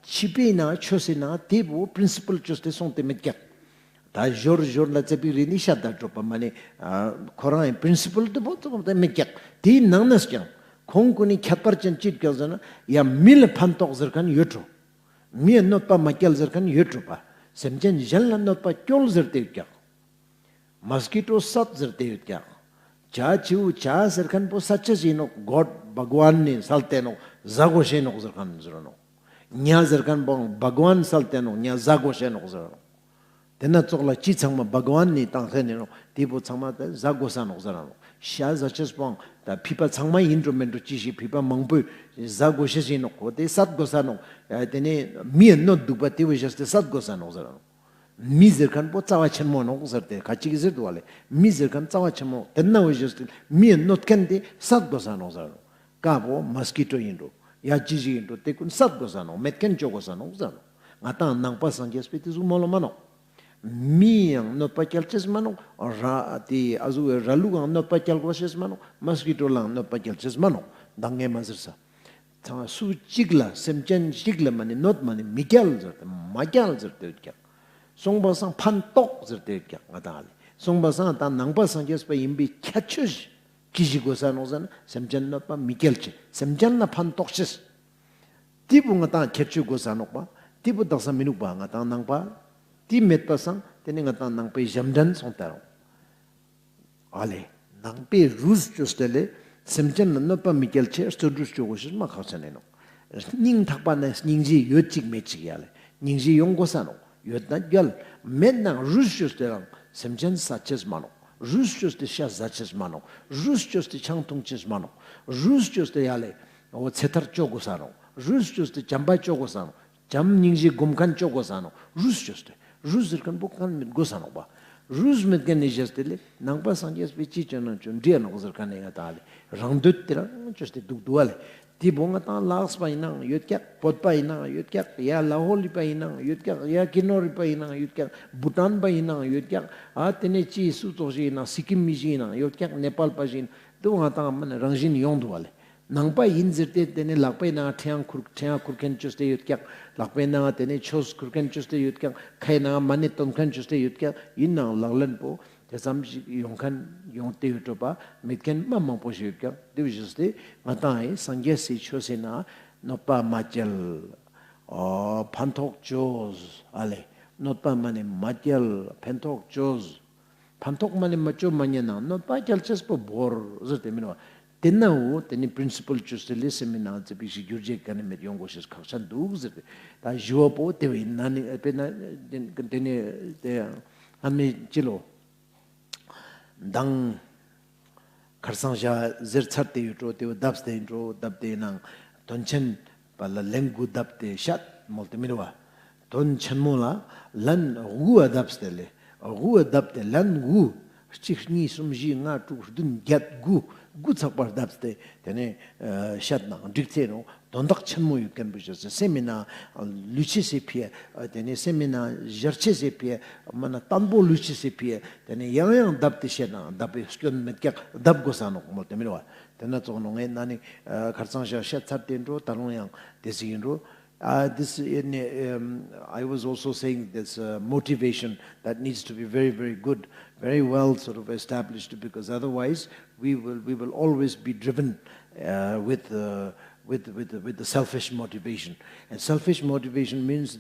ཕྱི་པའི་ནང་ཆོས་སི་ནང་ཏེ་བོ་པྲིན་སི་པལ་ཅོས་ཏེ་སོང་སྟེ་མེད་ཀྱག། ད་ཞོར་ཞོར་ལ་ཙ་པིག་རེ་ནི་ཤད་ད་འགྲོ་པ་མ་ནེ་ཁོ་རང་ངི་པྲིན་སི་པལ་ཏེ་བོ་ཙོགས་ཏེ་མེད་ཀྱག། ཏེའི་ནང་ནས་ཀྱང་ཁོང་ཀུན་ནི་ཁྱད་པར་ཅན་ཅི་ཀྱག་ཟེར་ན་ཡ་མི་ལ་ཕན་ཐོགས་ཟེར་ཁན་ཡོད་འགྲོ། མི་ཡ་གནོད་པ་མ་བསྐྱལ་ཟེར་ཁན་ཡོད་འགྲོ་པ། སེམས་ཅན་གཞན་ལ་གནོད་པ་བསྐྱལ་ཟེར་ཏེ་ཡོད་ཀྱག། མོས་ཀི་ཊོ་བསད་ཟེར་ཏེ་ཡོད་ཀྱག། ཇ་ཆུ་ཇ་ཟེར་ཁན་པོ་སད་ཅེས་ཨིན་ནོག། གོཌ་བྷག་ཝན་ནི་སལ་ཏེ་ནོག་ཟ་གོས་ཤེས་ནོག་ཟེར་ཁན་ཟེར་ནོག། ཉ་ཟེར་ཁན་པོ་བྷག་ཝན་སལ་ཏེ་ནོག་ཉ་ཟ་གོས་ཤེས་ནོག་ཟེར་ནོག། ཏེ་ན་ཙོགས་ལ་ཅི་ཚང་མ་བྷག་ཝན་ནི་ཏང་ཁན་ཨིན་ནོག། ཏེ་བོ་ཚང་མ་ཏེ་ཟ་གོས་ས་ནོག་ཟེར་ནོག། ཤ་ཟ་ཅེས་པོའང་ཏ་ཕི་པ་ཚང་མ་ཨིན་འགྲོ་མེན་འགྲོ་ཅི་ཞིག་ཕི་པ་མང་པོས་ཟ་གོས་ཤེས་ཨིན་ནོག། ཁོ་ཏེ་སད་གོས་ས་ནོག། ཡ་ཏེ་ནེ་མི་ཡ་ནོད་དུག་པ་ཏེ་བོ་ཞེས་ཏེ་སད་གོས་ས་ནོག་ཟེར་ནོག། མི་ཟེར་ཁན་པོ་རྩ་བ་ཆེན་མོ་ནོག་ཟེར་ཏེ་ཁ་ཅིག་གི་ཟེར་དུག་པ་ལེ། མི་ཟེར་ཁན་རྩ་བ་ཆེན་མོ་ཏེ་ན་བོ་ཞེས་ཏེ་མི་ཡ་ནོད་ཁན་ཏེ་སད་གོས་ས་ནོག་ཟེར་ནོག། ཀ་བོ་མོས་ཀི་ཊོ་ཨིན་འགྲོ་ཡ་ཅི་ཞིག་ཨིན་འགྲོ་ཏེ་ཀུན་སད་གོས་ས་ནོག། མེད་ཁན་ཅོ་གོས་ས་ནོག་ཟེར་ནོག། ང་ཏང་ནང་པ་སངས་རྒྱས་པའི་ཏེ་ཟུག་མོལ་ལོ་མ་ནོག། མི་ཡང་གནོད་པ་སྐྱལ་ཅེས་མ་ནོག། ར་ཏེ་ཨ་ཟུག་ར་ལུག་ཡང་གནོད་པ་སྐྱལ་གོས་ཤེས་མ་ནོག། མོས་ཀི་ཊོ་ལའང་གནོད་པ་སྐྱལ་ཅེས་མ་ནོག། མདང་ངས་མ་ཟེར་ས། ཚང་སུ་ཅིག་ལ་སེམས་ཅན་ཅིག་ལ་མ་ནེ་གནོད་མ་ནེ་མི་སྐྱལ་ཟེར་ཏེ་མ་སྐྱལ་ཟེར་ཏེ་ཡོད་ཀྱག། སོང་པ་སང་ཕན་ཐོགས་ཟེར་ཏེ་ཡོད་ཀྱག་ང་ཏང་ལེ། སོང་པ་སང་ཏ་ནང་པ་སངས་རྒྱས་པ་ཨིན་པའི་ཁྱད་ཆོས་ཅི་ཞིག་གོས་ས་ནོག་ཟེར་ན་སེམས་ཅན་གནོད་པ་མི་སྐྱལ་ཅེས་སེམས་ཅན་ལ་ཕན་ཐོགས་ཅེས། ཏེ་བོ་ང་ཏང་ཁྱད་ཆོས་གོས་ས་ནོག་པ། ཏེ་བོ་དག་ས་མི་ནུག་པ་ང་ཏང་ནང་པ། ཏེ་མེད་པ་སང་ཏེ་ནེ་ང་ཏང་ནང་པའི་ཞབས་འདྲེན་སོང་ཏ་རུང་། ཨ་ལེ། ནང་པའི་རུས་ཅོས་ཏེ་ལེ། སེམས་ཅན་ལ་གནོད་པ་མི་སྐྱལ་ཅེས་རྩོད་རུས་ཅོ་གོས་ཤེས་མ་ཁག་ཆེན་ཨིན་ནོག། སྙིང་ཐག་པ་ནེ་སྙིང་རྗེ་ཡོད་ཅིག་མེད་ཅིག་ཡ་ལེ། སྙིང་རྗེ་ཡོང་གོས་ས་ནོག། ཡོད་ན་རྒྱལ། མེད་ན་རུས་ཅོས་ཏེ་རང་སེམས་ཅན་སད་ཅེས་མ་ནོག། རུས་ཅོས་ཏེ་ཤ་ཟ་ཅེས་མ་ནོག། རུས་ཅོས་ཏེ་ཆང་འཐུང་ཅེས་མ་ནོག། རུས་ཅོས་ཏེ་ཡ་ལེ། འོ་ཚེ་ཐར་ཅོ་གོས་ས་ནོག། རུས་ཅོས་ཏེ་བྱམས་པ་ཅོ་གོས་ས་ནོག། བྱམས་སྙིང་རྗེ་སྒོམ་ཁན་ཅོ་གོས་ས་ནོག། རུས་ཅོས་ཏེ། རུས་ཟེར་ཁན་པོ་ཁན་མེད་གོས་ས་ནོག་པ། རུས་མེད་ཁན་ནི་ཞེས་ཏེ་ལེ། ནང་པ་སངས་རྒྱས་པའི་ཅི་ཅོ་ན་ཅོ་འདྲེ་ནོག་ཟེར་ཁན་ནི་ང་ཏང་ལེ། རང་འདོད་ཏེ་རང་ཅོས་ཏེ་དུག་དུག་པ་ལེ། ཏེ་བོ་ང་ཏང་ལ་དྭགས་པ་ཨིན་ནའང་ཡོད་ཀྱག། བོད་པ་ཨིན་ནའང་ཡོད་ཀྱག། ཡ་ལ་ཧོ་ལི་པ་ཨིན་ནའང་ཡོད་ཀྱག། ཡ་ཀི་ནོར་པ་ཨིན་ནའང་ཡོད་ཀྱག། བུ་ཊན་པ་ཨིན་ནའང་ཡོད་ཀྱག། ཨ་ཏེ་ནེ་ཅི་སུ་ཙོགས་ཤིག་ཨིན་ནའང་སི་ཀིམ་མི་ཞིག་ཨིན་ནའང་ཡོད་ཀྱག། ནེ་པཱལ་པ་ཞིག་ཨིན་ན་ཏེ་བོ་ང་ཏང་མ་ནེ་རང་བཞིན་ཡོང་དུག་པ་ལེ། ནང་པ་ཨིན་ཟེར་ཏེ་ཏེ་ནེ་ལག་པའི་ནང་ཕྲེང་ཁུར་ཕྲེང་ཁུར་ཁན་ཅོས་ཏེ་ཡོད་ཀྱག། ལག་པའི་ནང་ཏེ་ནེ་ཆོས་ཁུར་ཁན་ཅོས་ཏེ་ཡོད་ཀྱག། ཁའི་ནང་མ་ཎི་ཏོན་ཁན་ཅོས་ཏེ་ཡོད་ཀྱག། ཨིན་ནའང་ལག་ལེན་པོ་ཏེ་ཙམ་ཞིག་ཡོང་ཁན་ཡོང་ཏེ་ཡོད་འགྲོ་པ་མེད་ཁན་མ་མང་པོ་ཞིག་ཡོད་ཀྱག། ཏེ་བོ་ཞེས་ཏེ་ང་ཏང་ཨེ་སངས་རྒྱས་སི་ཆོས་སི་ནང་གནོད་པ་མ་སྐྱལ། ཨོ་ཕན་ཐོགས་ཅོས་ཨ་ལེ། གནོད་པ་མ་ནེ་མ་སྐྱལ་ཕན་ཐོགས་ཅོས། ཕན་ཐོགས་མ་ནེ་མ་ཅོ་མ་ཉན་ན་གནོད་པ་སྐྱལ་ཅེས་པོ་བོར་ཟེར་ཏེ་མེན་པ། ཏེ་ནའོ་ཏེ་ནི་པྲིན་སི་པལ་ཅོས་ཏེ་ལེ་སེམས་སི་ནང་ཙེ་པིག་ཞིག་གྱུར་ཅེས་ཀ་ནེ་མེད་ཡོང་གོས་ཤེས་ཁག་ཆེན་དུག་ཟེར་ཏེ། ཏ་ཞུ་བ་པོ་ཏེ་བོ་ཨིན་ན་ནི་ཨ་པེ་ན་ཏེ་ནེ་ཏེ་ཨ་མི་ཅི་ལོ། མདང་ཁར་སང་ཞག་ཟེར་ཚར་ཏེ་ཡོད་འགྲོ། ཏེ་བོ་དབས་ཏེ་ཨིན་འགྲོ། དབས་ཏེ་ནང་དོན་ཆེན་པ་ལ་ལན་དགུ་དབས་ཏེ་ཤད་མོལ་ཏེ་མེན་པ། དོན་ཆེན་མོ་ལ་ལན་དགུ་དབས་ཏེ་ལེ། དགུ་དབས་ཏེ་ལན་དགུ། གཅིག་གཉིས་གསུམ་བཞི་ལྔ་དྲུག་བདུན་བརྒྱད་དགུ། དགུ་ཚག་པར་དབས་ཏེ་ཏེ་ནེ་ཤད་ནའང་འགྲིག་ཚེ་ནོག། དོན་དག་ཆེན་མོ་ཡོད་ཁན་པོ་ཞིག་སེམས་སི་ནང་ལུས་ཅེས་སི་ཕི་ཡ། ཏེ་ནེ་སེམས་སི་ནང་ཞར་ཅེས་སི་ཕི་ཡ། མ་ན་བརྟན་པོ་ལུས་ཅེས་སི་ཕི་ཡ། ཏེ་ནེ་ཡང་ཡང་དབས་ཏེ་ཤད་ན་དབས་པའི་སྐྱོན་མེད་ཀྱག། དབས་གོས་ས་ནོག་མོལ་ཏེ་མེན་པ། ཏེ་ན་ཙོགས་ནོག། ངས་ན་ནི་ཁར་སང་ཞག་ཤད་ཚར་ཏེ་འགྲོ། ཏ་ལོང་ཡང་ཏེ་ཟིག་ཨིན་འགྲོ། Uh, this in, um, I was also saying this uh, motivation that needs to be very, very good, very well sort of established, because otherwise we will we will always be driven uh, with, uh, with with with the selfish motivation, and selfish motivation means